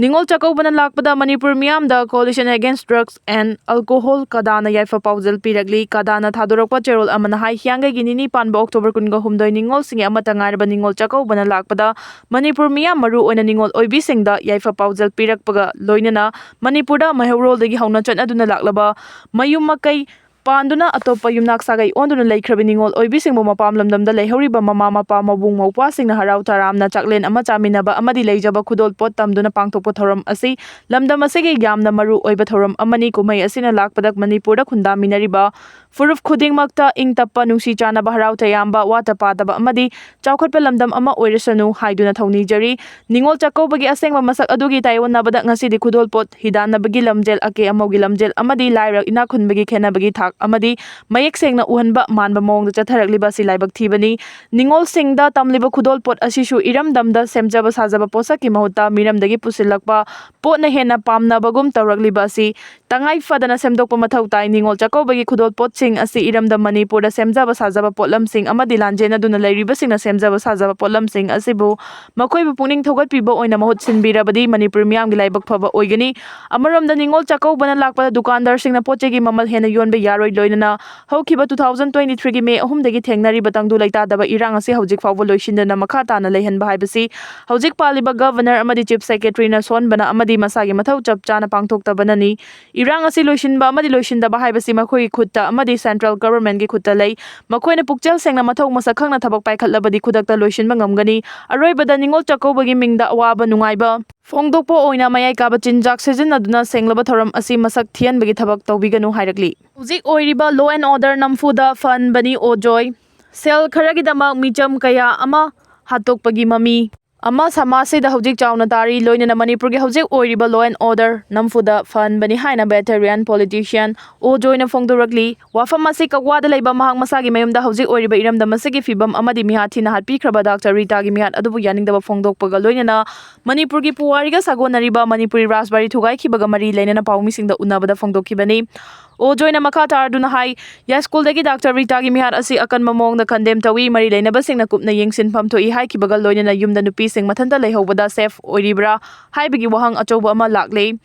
ꯅꯤꯉꯣꯜ ꯆꯥꯛꯀꯧꯕꯅ ꯂꯥꯛꯄꯗ ꯃꯅꯤꯄꯨꯔ ꯃꯤꯌꯥꯝꯗ Coalition Against Drugs and Alcohol, ꯀꯗꯥꯅ ꯌꯥꯏꯐ ꯄꯥꯎꯖꯦꯜ ꯄꯤꯔꯛꯂꯤ꯫ ꯀꯗꯥꯅ ꯊꯥꯗꯣꯔꯛꯄ ꯆꯦꯔꯣꯜ ꯑꯃꯅ ꯍꯥꯏ, ꯍꯤꯌꯥꯡꯒꯩꯒꯤ ꯅꯤꯅꯤ ꯄꯥꯟꯕ ꯑꯣꯛꯇꯣꯕꯔ ꯀꯨꯟꯒ ꯍꯨꯝꯗꯣꯏ ꯅꯤꯉꯣꯜꯁꯤꯡꯒꯤ ꯑꯃꯠꯇ ꯉꯥꯏꯔꯕ ꯅꯤꯉꯣꯜ ꯆꯥꯛꯀꯧꯕꯅ ꯂꯥꯛꯄꯗ ꯃꯅꯤꯄꯨꯔ ꯃꯤꯌꯥꯝ, ꯃꯔꯨ ꯑꯣꯏꯅ ꯅꯤꯉꯣꯜ ꯑꯣꯏꯕꯤꯁꯤꯡꯗ ꯌꯥꯏꯐ ꯄꯥꯎꯖꯦꯜ ꯄꯤꯔꯛꯄꯒ ꯂꯣꯏꯅꯅ ꯃꯅꯤꯄꯨꯔꯗ ꯃꯩꯍꯧꯔꯣꯜꯗꯒꯤ ꯍꯧꯅ ꯆꯠꯅꯗꯨꯅ ꯂꯥꯛꯂꯕ ꯃꯌꯨꯝ ꯃꯀꯩ ꯄꯥꯟꯗꯨꯅ ꯑꯇꯣꯞꯄ ꯌꯨꯝꯅꯥꯛ ꯁꯥꯒꯩ ꯑꯣꯟꯗꯨꯅ ꯂꯩꯈ꯭ꯔꯕ ꯅꯤꯉꯣꯜ ꯑꯣꯏꯕꯤꯁꯤꯡꯕꯨ ꯃꯄꯥꯝ ꯂꯝꯗꯝꯗ ꯂꯩꯍꯧꯔꯤꯕ ꯃꯃꯥ ꯃꯄꯥ, ꯃꯕꯨꯡ ꯃꯧꯄ꯭ꯋꯥꯁꯤꯡꯅ ꯍꯔꯥꯎ ꯇꯔꯥꯝꯅ ꯆꯥꯛꯂꯦꯟ ꯑꯃ ꯆꯥꯃꯤꯟꯅꯕ ꯑꯃꯗꯤ ꯂꯩꯖꯕ ꯈꯨꯗꯣꯜ ꯄꯣꯠ ꯇꯝꯗꯨꯅ ꯄꯥꯡꯊꯣꯛꯄ ꯊꯧꯔꯝ ꯑꯁꯤ ꯂꯝꯗꯝ ꯑꯁꯤꯒꯤ ꯌꯥꯝꯅ ꯃꯔꯨ ꯑꯣꯏꯕ ꯊꯧꯔꯝ ꯑꯃꯅꯤ꯫ ꯀꯨꯝꯍꯩ ꯑꯁꯤꯅ ꯂꯥꯛꯄꯗ ꯃꯅꯤꯄꯨꯔꯗ ꯈꯨꯟꯗꯥꯃꯤꯟꯅꯔꯤꯕ ꯐꯨꯔꯨꯞ ꯈꯨꯗꯤꯡꯃꯛꯇ ꯏꯪ ꯇꯞꯄ, ꯅꯨꯡꯁꯤ ꯆꯥꯟꯅꯕ, ꯍꯔꯥꯎ ꯇꯌꯥꯝꯕ, ꯋꯥꯠꯇ ꯄꯥꯗꯕ ꯑꯃꯗꯤ ꯆꯥꯎꯈꯠꯄ ꯂꯝꯗꯝ ꯑꯃ ꯑꯣꯏꯔꯁꯅꯨ ꯍꯥꯏꯗꯨꯅ ꯊꯧꯅꯤꯖꯔꯤ꯫ ꯅꯤꯉꯣꯜ ꯆꯥꯛꯀꯧꯕꯒꯤ ꯑꯁꯦꯡꯕ ꯃꯁꯛ ꯑꯗꯨꯒꯤ ꯇꯥꯏꯑꯣꯟꯅꯕꯗ ꯉꯁꯤꯗꯤ ꯈꯨꯗꯣꯜꯄꯣꯠ, ꯍꯤꯗꯥꯟꯅꯕꯒꯤ ꯂꯝꯖꯦꯜ, ꯑꯀꯦ ꯑꯃꯧꯒꯤ ꯂꯝꯖꯦꯜ ꯑꯃꯗꯤ ꯂꯥꯏꯔ ꯏꯅꯥꯛ ꯈꯨꯟꯕꯒꯤ ꯈꯦꯠꯅꯕꯒꯤ ꯊꯥꯛ ꯑꯃꯗꯤ ꯃꯌꯦꯛ ꯁꯦꯡꯅ ꯎꯍꯟꯕ ꯃꯥꯟꯕ ꯃꯑꯣꯡꯗ ꯆꯠꯊꯔꯛꯂꯤꯕ ꯑꯁꯤ ꯂꯥꯏꯕꯛ ꯊꯤꯕꯅꯤ꯫ ꯅꯤꯉꯣꯜꯁꯤꯡꯗ ꯇꯝꯂꯤꯕ ꯈꯨꯗꯣꯜꯄꯣꯠ ꯑꯁꯤꯁꯨ ꯏꯔꯝꯗꯝꯗ ꯁꯦꯝꯖꯕ ꯁꯥꯖꯕ ꯄꯣꯠꯁꯛꯀꯤ ꯃꯍꯨꯠꯇ ꯃꯤꯔꯝꯗꯒꯤ ꯄꯨꯁꯤꯜꯂꯛꯄ ꯄꯣꯠꯅ ꯍꯦꯟꯅ ꯄꯥꯝꯅꯕꯒꯨꯝ ꯇꯧꯔꯛꯂꯤꯕ ꯑꯁꯤ ꯇꯉꯥꯏ ꯐꯗꯅ ꯁꯦꯝꯗꯣꯛꯄ ꯃꯊꯧ ꯇꯥꯏ꯫ ꯅꯤꯉꯣꯜ ꯆꯥꯛꯀꯧꯕꯒꯤ ꯈꯨꯗꯣꯜꯄꯣꯠꯁꯤꯡ ꯑꯁꯤ ꯏꯔꯝꯗꯝ ꯃꯅꯤꯄꯨꯔꯗ ꯁꯦꯝꯖꯕ ꯁꯥꯖꯕ ꯄꯣꯠꯂꯝꯁꯤꯡ ꯑꯃꯗꯤ ꯂꯥꯟꯖꯦꯟꯅꯗꯨꯅ ꯂꯩꯔꯤꯕꯁꯤꯡꯅ ꯁꯦꯝꯖꯕ ꯁꯥꯖꯕ ꯄꯣꯠꯂꯝꯁꯤꯡ ꯑꯁꯤꯕꯨ ꯃꯈꯣꯏꯕꯨ ꯄꯨꯛꯅꯤꯡ ꯊꯧꯒꯠꯄꯤꯕ ꯑꯣꯏꯅ ꯃꯍꯨꯠ ꯁꯤꯟꯕꯤꯔꯕꯗꯤ ꯃꯅꯤꯄꯨꯔ ꯃꯤꯌꯥꯝꯒꯤ ꯂꯥꯏꯕꯛ ꯐꯕ ꯑꯣꯏꯒꯅꯤ꯫ ꯑꯃꯔꯣꯝꯗ ꯅꯤꯉꯣꯜ ꯆꯥꯛꯀꯧꯕꯅ ꯂꯥꯛꯄꯗ ꯗꯨꯀꯥꯟꯗꯥꯔꯁꯤꯡꯅ ꯄꯣꯠ ꯆꯩꯒꯤ ꯃꯃꯜ ꯍꯦꯟꯅ ꯌꯣꯟꯕ ꯌꯥꯔꯣꯏ꯫ ꯂꯣꯏꯅꯅ ꯍꯧꯈꯤꯕ two thousand twenty three ꯒꯤ ꯃꯦ ꯑꯍꯨꯝꯗꯒꯤ ꯊꯦꯡꯅꯔꯤꯕ ꯇꯪꯗꯨ ꯂꯩꯇꯥꯗꯕ ꯏꯔꯥꯡ ꯑꯁꯤ ꯍꯧꯖꯤꯛ ꯐꯥꯎꯕ ꯂꯣꯏꯁꯤꯟꯗꯅ ꯃꯈꯥ ꯇꯥꯅ ꯂꯩꯍꯟꯕ ꯍꯥꯏꯕꯁꯤ ꯍꯧꯖꯤꯛ ꯄꯥꯜꯂꯤꯕ ꯒꯚꯔꯅꯔ ꯑꯃꯗꯤ ꯆꯤꯐ ꯁꯦꯀ꯭ꯔꯦꯇꯔꯤꯅ ꯁꯣꯟꯕꯅ ꯑꯃꯗꯤ ꯃꯁꯥꯒꯤ ꯃꯊꯧ ꯆꯞ ꯆꯥꯅ ꯄꯥꯡꯊꯣꯛꯇꯕꯅꯅꯤ꯫ ꯏꯔꯥꯡ ꯑꯁꯤ ꯂꯣꯏꯁꯤꯟꯕ ꯑꯃꯗꯤ ꯂꯣꯏꯁꯤꯟꯗꯕ ꯍꯥꯏꯕꯁꯤ ꯃꯈꯣꯏꯒꯤ ꯈꯨꯠꯇ ꯑꯃꯗꯤ ꯁꯦꯟꯇ꯭ꯔꯦꯜ ꯒꯚꯔꯟꯃꯦꯟꯠꯀꯤ ꯈꯨꯠꯇ ꯂꯩ꯫ ꯃꯈꯣꯏꯅ ꯄꯨꯛꯆꯦꯜ ꯁꯦꯡꯅ ꯃꯊꯧ ꯃꯁꯛ ꯈꯪꯅ ꯊꯕꯛ ꯄꯥꯏꯈꯠꯂꯕꯗꯤ ꯈꯨꯗꯛꯇ ꯂꯣꯏꯁꯤꯟꯕ ꯉꯝꯒꯅꯤ꯫ ꯑꯔꯣꯏꯕꯗ ꯅꯤꯉꯣꯜ ꯆꯥꯛꯀꯧꯕꯒꯤ ꯃꯤꯡꯗ ꯑꯋꯥꯕ ꯅꯨꯡꯉꯥꯏꯕ ꯐꯣꯡꯗꯣꯛꯄ ꯑꯣꯏꯅ ꯃꯌꯥꯏ ꯀꯥꯕ ꯆꯤꯟꯖꯥꯛ ꯁꯤꯖꯤꯟꯅꯗꯨꯅ ꯁꯦꯡꯂꯕ ꯊꯧꯔꯝ ꯑꯁꯤ ꯃꯁꯛ ꯊꯤꯍꯟꯕꯒꯤ ꯊꯕꯛ ꯇꯧꯕꯤꯒꯅꯨ ꯍꯥꯏꯔꯛꯂꯤ꯫ ꯍꯧꯖꯤꯛ ꯑꯣꯏꯔꯤꯕ law and order ꯅꯝꯐꯨꯗ ꯐꯍꯟꯕꯅꯤ ꯑꯣꯖꯣꯏ꯫ ꯁꯦꯜ ꯈꯔꯒꯤꯗꯃꯛ ꯃꯤꯆꯝ ꯀꯌꯥ ꯑꯃ ꯍꯥꯠꯇꯣꯛꯄꯒꯤ ꯃꯃꯤ ꯑꯃ ꯁꯃꯥꯖꯁꯤꯗ ꯍꯧꯖꯤꯛ ꯆꯥꯎꯅ ꯇꯥꯔꯤ꯫ ꯂꯣꯏꯅꯅ ꯃꯅꯤꯄꯨꯔꯒꯤ ꯍꯧꯖꯤꯛ ꯑꯣꯏꯔꯤꯕ law and order ꯅꯝꯐꯨꯗ ꯐꯍꯟꯕꯅꯤ ꯍꯥꯏꯅ veteran politician ꯑꯣꯖꯣꯏꯅ ꯐꯣꯡꯗꯣꯔꯛꯂꯤ꯫ ꯋꯥꯐꯝ ꯑꯁꯤ ꯀꯛꯋꯥꯗ ꯂꯩꯕ ꯃꯍꯥꯛ ꯃꯁꯥꯒꯤ ꯃꯌꯨꯝꯗ ꯍꯧꯖꯤꯛ ꯑꯣꯏꯔꯤꯕ ꯏꯔꯝꯗꯝ ꯑꯁꯤꯒꯤ ꯐꯤꯕꯝ ꯑꯃꯗꯤ ꯃꯤꯍꯥꯠ ꯊꯤꯅ ꯍꯥꯠꯄꯤꯈ꯭ꯔꯕ ꯗꯥꯛꯇꯔ ꯔꯤꯇꯥꯒꯤ ꯃꯤꯍꯥꯠ ꯑꯗꯨꯕꯨ ꯌꯥꯅꯤꯡꯗꯕ ꯐꯣꯡꯗꯣꯛꯄꯒ ꯂꯣꯏꯅꯅ ꯃꯅꯤꯄꯨꯔꯒꯤ ꯄꯨꯋꯥꯔꯤꯒ ꯁꯥꯒꯣꯟꯅꯔꯤꯕ ꯃꯅꯤꯄꯨꯔꯤ ꯔꯥꯖꯕꯥꯔꯤ ꯊꯨꯒꯥꯏꯈꯤꯕꯒ ꯃꯔꯤ ꯂꯩꯅꯅ ꯄꯥꯎꯃꯤꯁꯤꯡꯗ ꯎꯅꯕꯗ ꯐꯣꯡꯗꯣꯛꯈꯤꯕꯅꯤ꯫ ꯑꯣꯖꯣꯏꯅ ꯃꯈꯥ ꯇꯥꯔꯗꯨꯅ ꯍꯥꯏ, ꯌꯥꯏꯁ꯭ꯀꯨꯜꯗꯒꯤ ꯗꯥꯛꯇꯔ ꯔꯤꯇꯥꯒꯤ ꯃꯤꯍꯥꯠ ꯑꯁꯤ ꯑꯀꯟꯕ ꯃꯑꯣꯡꯗ condemn ꯇꯧꯏ꯫ ꯃꯔꯤ ꯂꯩꯅꯕꯁꯤꯡꯅ ꯀꯨꯞꯅ ꯌꯦꯡꯁꯤꯟꯐꯝ ꯊꯣꯛꯏ ꯍꯥꯏꯈꯤꯕꯒ ꯂꯣꯏꯅꯅ ꯌꯨꯝꯗ ꯅꯨꯄꯤꯁꯤꯡ ꯃꯊꯟꯇ ꯂꯩꯍꯧꯕꯗ safe ꯑꯣꯏꯔꯤꯕ꯭ꯔꯥ ꯍꯥꯏꯕꯒꯤ ꯋꯥꯍꯪ ꯑꯆꯧꯕ ꯑꯃ ꯂꯥꯛꯂꯦ꯫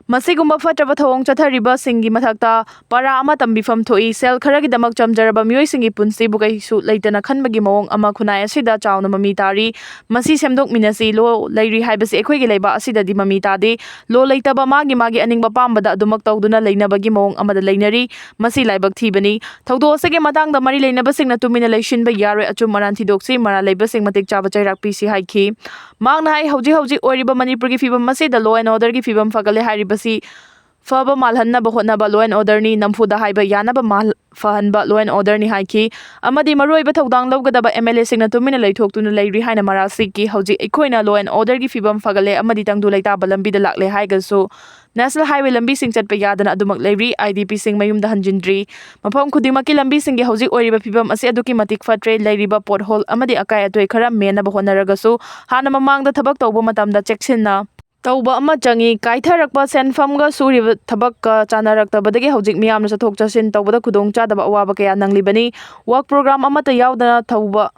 ꯃꯁꯤꯒꯨꯝꯕ ꯐꯠꯇꯕ ꯊꯧꯑꯣꯡ ꯆꯠꯊꯔꯤꯕꯁꯤꯡꯒꯤ ꯃꯊꯛꯇ ꯄꯔꯥ ꯑꯃ ꯇꯝꯕꯤꯐꯝ ꯊꯣꯛꯏ꯫ ꯁꯦꯜ ꯈꯔꯒꯤꯗꯃꯛ ꯆꯝꯖꯔꯕ ꯃꯤꯑꯣꯏꯁꯤꯡꯒꯤ ꯄꯨꯟꯁꯤꯕꯨ ꯀꯩꯁꯨ ꯂꯩꯇꯅ ꯈꯟꯕꯒꯤ ꯃꯑꯣꯡ ꯑꯃ ꯈꯨꯟꯅꯥꯏ ꯑꯁꯤꯗ ꯆꯥꯎꯅ ꯃꯃꯤ ꯇꯥꯔꯤ꯫ ꯃꯁꯤ ꯁꯦꯝꯗꯣꯛꯃꯤꯟꯅꯁꯤ꯫ Law ꯂꯩꯔꯤ ꯍꯥꯏꯕꯁꯤ ꯑꯩꯈꯣꯏꯒꯤ ꯂꯩꯕꯥꯛ ꯑꯁꯤꯗꯗꯤ ꯃꯃꯤ ꯇꯥꯗꯦ꯫ Law ꯂꯩꯇꯕ ꯃꯥꯒꯤ ꯃꯥꯒꯤ ꯑꯅꯤꯡꯕ ꯑꯄꯥꯝꯕꯗ ꯑꯗꯨꯃꯛ ꯇꯧꯗꯨꯅ ꯂꯩꯅꯕꯒꯤ ꯃꯑꯣꯡ ꯑꯃꯗ ꯂꯩꯅꯔꯤ꯫ ꯃꯁꯤ ꯂꯥꯏꯕꯛ ꯊꯤꯕꯅꯤ꯫ ꯊꯧꯗꯣꯛ ꯑꯁꯤꯒꯤ ꯃꯇꯥꯡꯗ ꯃꯔꯤ ꯂꯩꯅꯕꯁꯤꯡꯅ ꯇꯨꯃꯤꯟꯅ ꯂꯩꯁꯤꯟꯕ ꯌꯥꯔꯣꯏ꯫ ꯑꯆꯨꯝ ꯑꯔꯥꯟ ꯊꯤꯗꯣꯛꯁꯤ꯫ ꯃꯔꯥꯜ ꯂꯩꯕꯁꯤꯡ ꯃꯇꯤꯛ ꯆꯥꯕ ꯆꯩꯔꯥꯛ ꯄꯤꯁꯤ ꯍꯥꯏꯈꯤ꯫ ꯃꯍꯥꯛꯅ ꯍꯥꯏ, ꯍꯧꯖꯤꯛ ꯍꯧꯖꯤꯛ ꯑꯣꯏꯔꯤꯕ ꯃꯅꯤꯄꯨꯔꯒꯤ ꯐꯤꯕꯝ ꯑꯁꯤꯗ law and orderꯒꯤ ꯐꯤꯕꯝ ꯐꯒꯠꯂꯦ ꯍꯥꯏꯔꯤꯕꯁꯤ ꯐꯕ ꯃꯥꯜꯍꯟꯅꯕ ꯍꯣꯠꯅꯕ law and orderꯅꯤ, ꯅꯝꯐꯨꯗ ꯍꯥꯏꯕ ꯌꯥꯅꯕ ꯃꯥꯜ-, ꯐꯍꯟꯕ law and orderꯅꯤ ꯍꯥꯏꯈꯤ꯫ ꯑꯃꯗꯤ ꯃꯔꯨꯑꯣꯏꯕ ꯊꯧꯗꯥꯡ ꯂꯧꯒꯗꯕ MLAꯁꯤꯡꯅ ꯇꯨꯃꯤꯟꯅ ꯂꯩꯊꯣꯛꯇꯨꯅ ꯂꯩꯔꯤ ꯍꯥꯏꯅ ꯃꯔꯥꯜ ꯁꯤꯈꯤ꯫ ꯍꯧꯖꯤꯛ ꯑꯩꯈꯣꯏꯅ law and orderꯒꯤ ꯐꯤꯕꯝ ꯐꯒꯠꯂꯦ ꯑꯃꯗꯤ ꯇꯪꯗꯨ ꯂꯩꯇꯥꯕ ꯂꯝꯕꯤꯗ ꯂꯥꯛꯂꯦ ꯍꯥꯏꯔꯒꯁꯨ National Highway ꯂꯝꯕꯤꯁꯤꯡ ꯆꯠꯄ ꯌꯥꯗꯅ ꯑꯗꯨꯃꯛ ꯂꯩꯔꯤ꯫ IDPꯁꯤꯡ ꯃꯌꯨꯝꯗ ꯍꯟꯖꯤꯟꯗ꯭ꯔꯤ꯫ ꯃꯐꯝ ꯈꯨꯗꯤꯡꯃꯛꯀꯤ ꯂꯝꯕꯤꯁꯤꯡꯒꯤ ꯍꯧꯖꯤꯛ ꯑꯣꯏꯔꯤꯕ ꯐꯤꯕꯝ ꯑꯁꯤ ꯑꯗꯨꯛꯀꯤ ꯃꯇꯤꯛ ꯐꯠꯇ꯭ꯔꯦ꯫ ꯂꯩꯔꯤꯕ pothole ꯑꯃꯗꯤ ꯑꯀꯥꯏ ꯑꯇꯣꯏ ꯈꯔ ꯃꯦꯟꯅꯕ ꯍꯣꯠꯅꯔꯒꯁꯨ ꯍꯥꯟꯅ ꯃꯃꯥꯡꯗ ꯊꯕꯛ ꯇꯧꯕ ꯃꯇꯝꯗ ꯆꯦꯛꯁꯤꯟꯅ ꯇꯧꯕ ꯑꯃ ꯆꯪꯏ꯫ ꯀꯥꯏꯊꯔꯛꯄ ꯁꯦꯟꯐꯝꯒ ꯁꯨꯔꯤꯕ ꯊꯕꯛꯀ ꯆꯥꯅꯔꯛꯇꯕꯗꯒꯤ ꯍꯧꯖꯤꯛ ꯃꯤꯌꯥꯝꯅ ꯆꯠꯊꯣꯛ ꯆꯠꯁꯤꯟ ꯇꯧꯕꯗ ꯈꯨꯗꯣꯡꯆꯥꯗꯕ ꯑꯋꯥꯕ ꯀꯌꯥ ꯅꯪꯂꯤꯕꯅꯤ꯫ Work program ꯑꯃꯠꯇ ꯌꯥꯎꯗꯅ ꯊꯧꯕ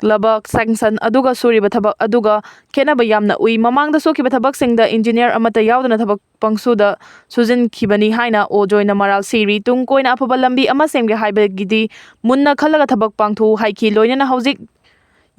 ꯂꯕꯛ, sanction ꯑꯗꯨꯒ ꯁꯨꯔꯤꯕ ꯊꯕꯛ ꯑꯗꯨꯒ ꯈꯦꯠꯅꯕ ꯌꯥꯝꯅ ꯎꯏ꯫ ꯃꯃꯥꯡꯗ ꯁꯨꯈꯤꯕ ꯊꯕꯛꯁꯤꯡꯗ engineer ꯑꯃꯠꯇ ꯌꯥꯎꯗꯅ ꯊꯕꯛ ꯄꯪꯁꯨꯗ ꯁꯨꯖꯤꯟꯈꯤꯕꯅꯤ ꯍꯥꯏꯅ ꯑꯣ ꯖꯣꯏꯅ ꯃꯔꯥꯜ ꯁꯤꯔꯤ꯫ ꯇꯨꯡ ꯀꯣꯏꯅ ꯑꯐꯕ ꯂꯝꯕꯤ ꯑꯃ ꯁꯦꯝꯒꯦ ꯍꯥꯏꯕꯒꯤꯗꯤ ꯃꯨꯟꯅ ꯈꯜꯂꯒ ꯊꯕꯛ ꯄꯥꯡꯊꯣꯛꯎ ꯍꯥꯏꯈꯤ꯫ ꯂꯣꯏꯅꯅ ꯍꯧꯖꯤꯛ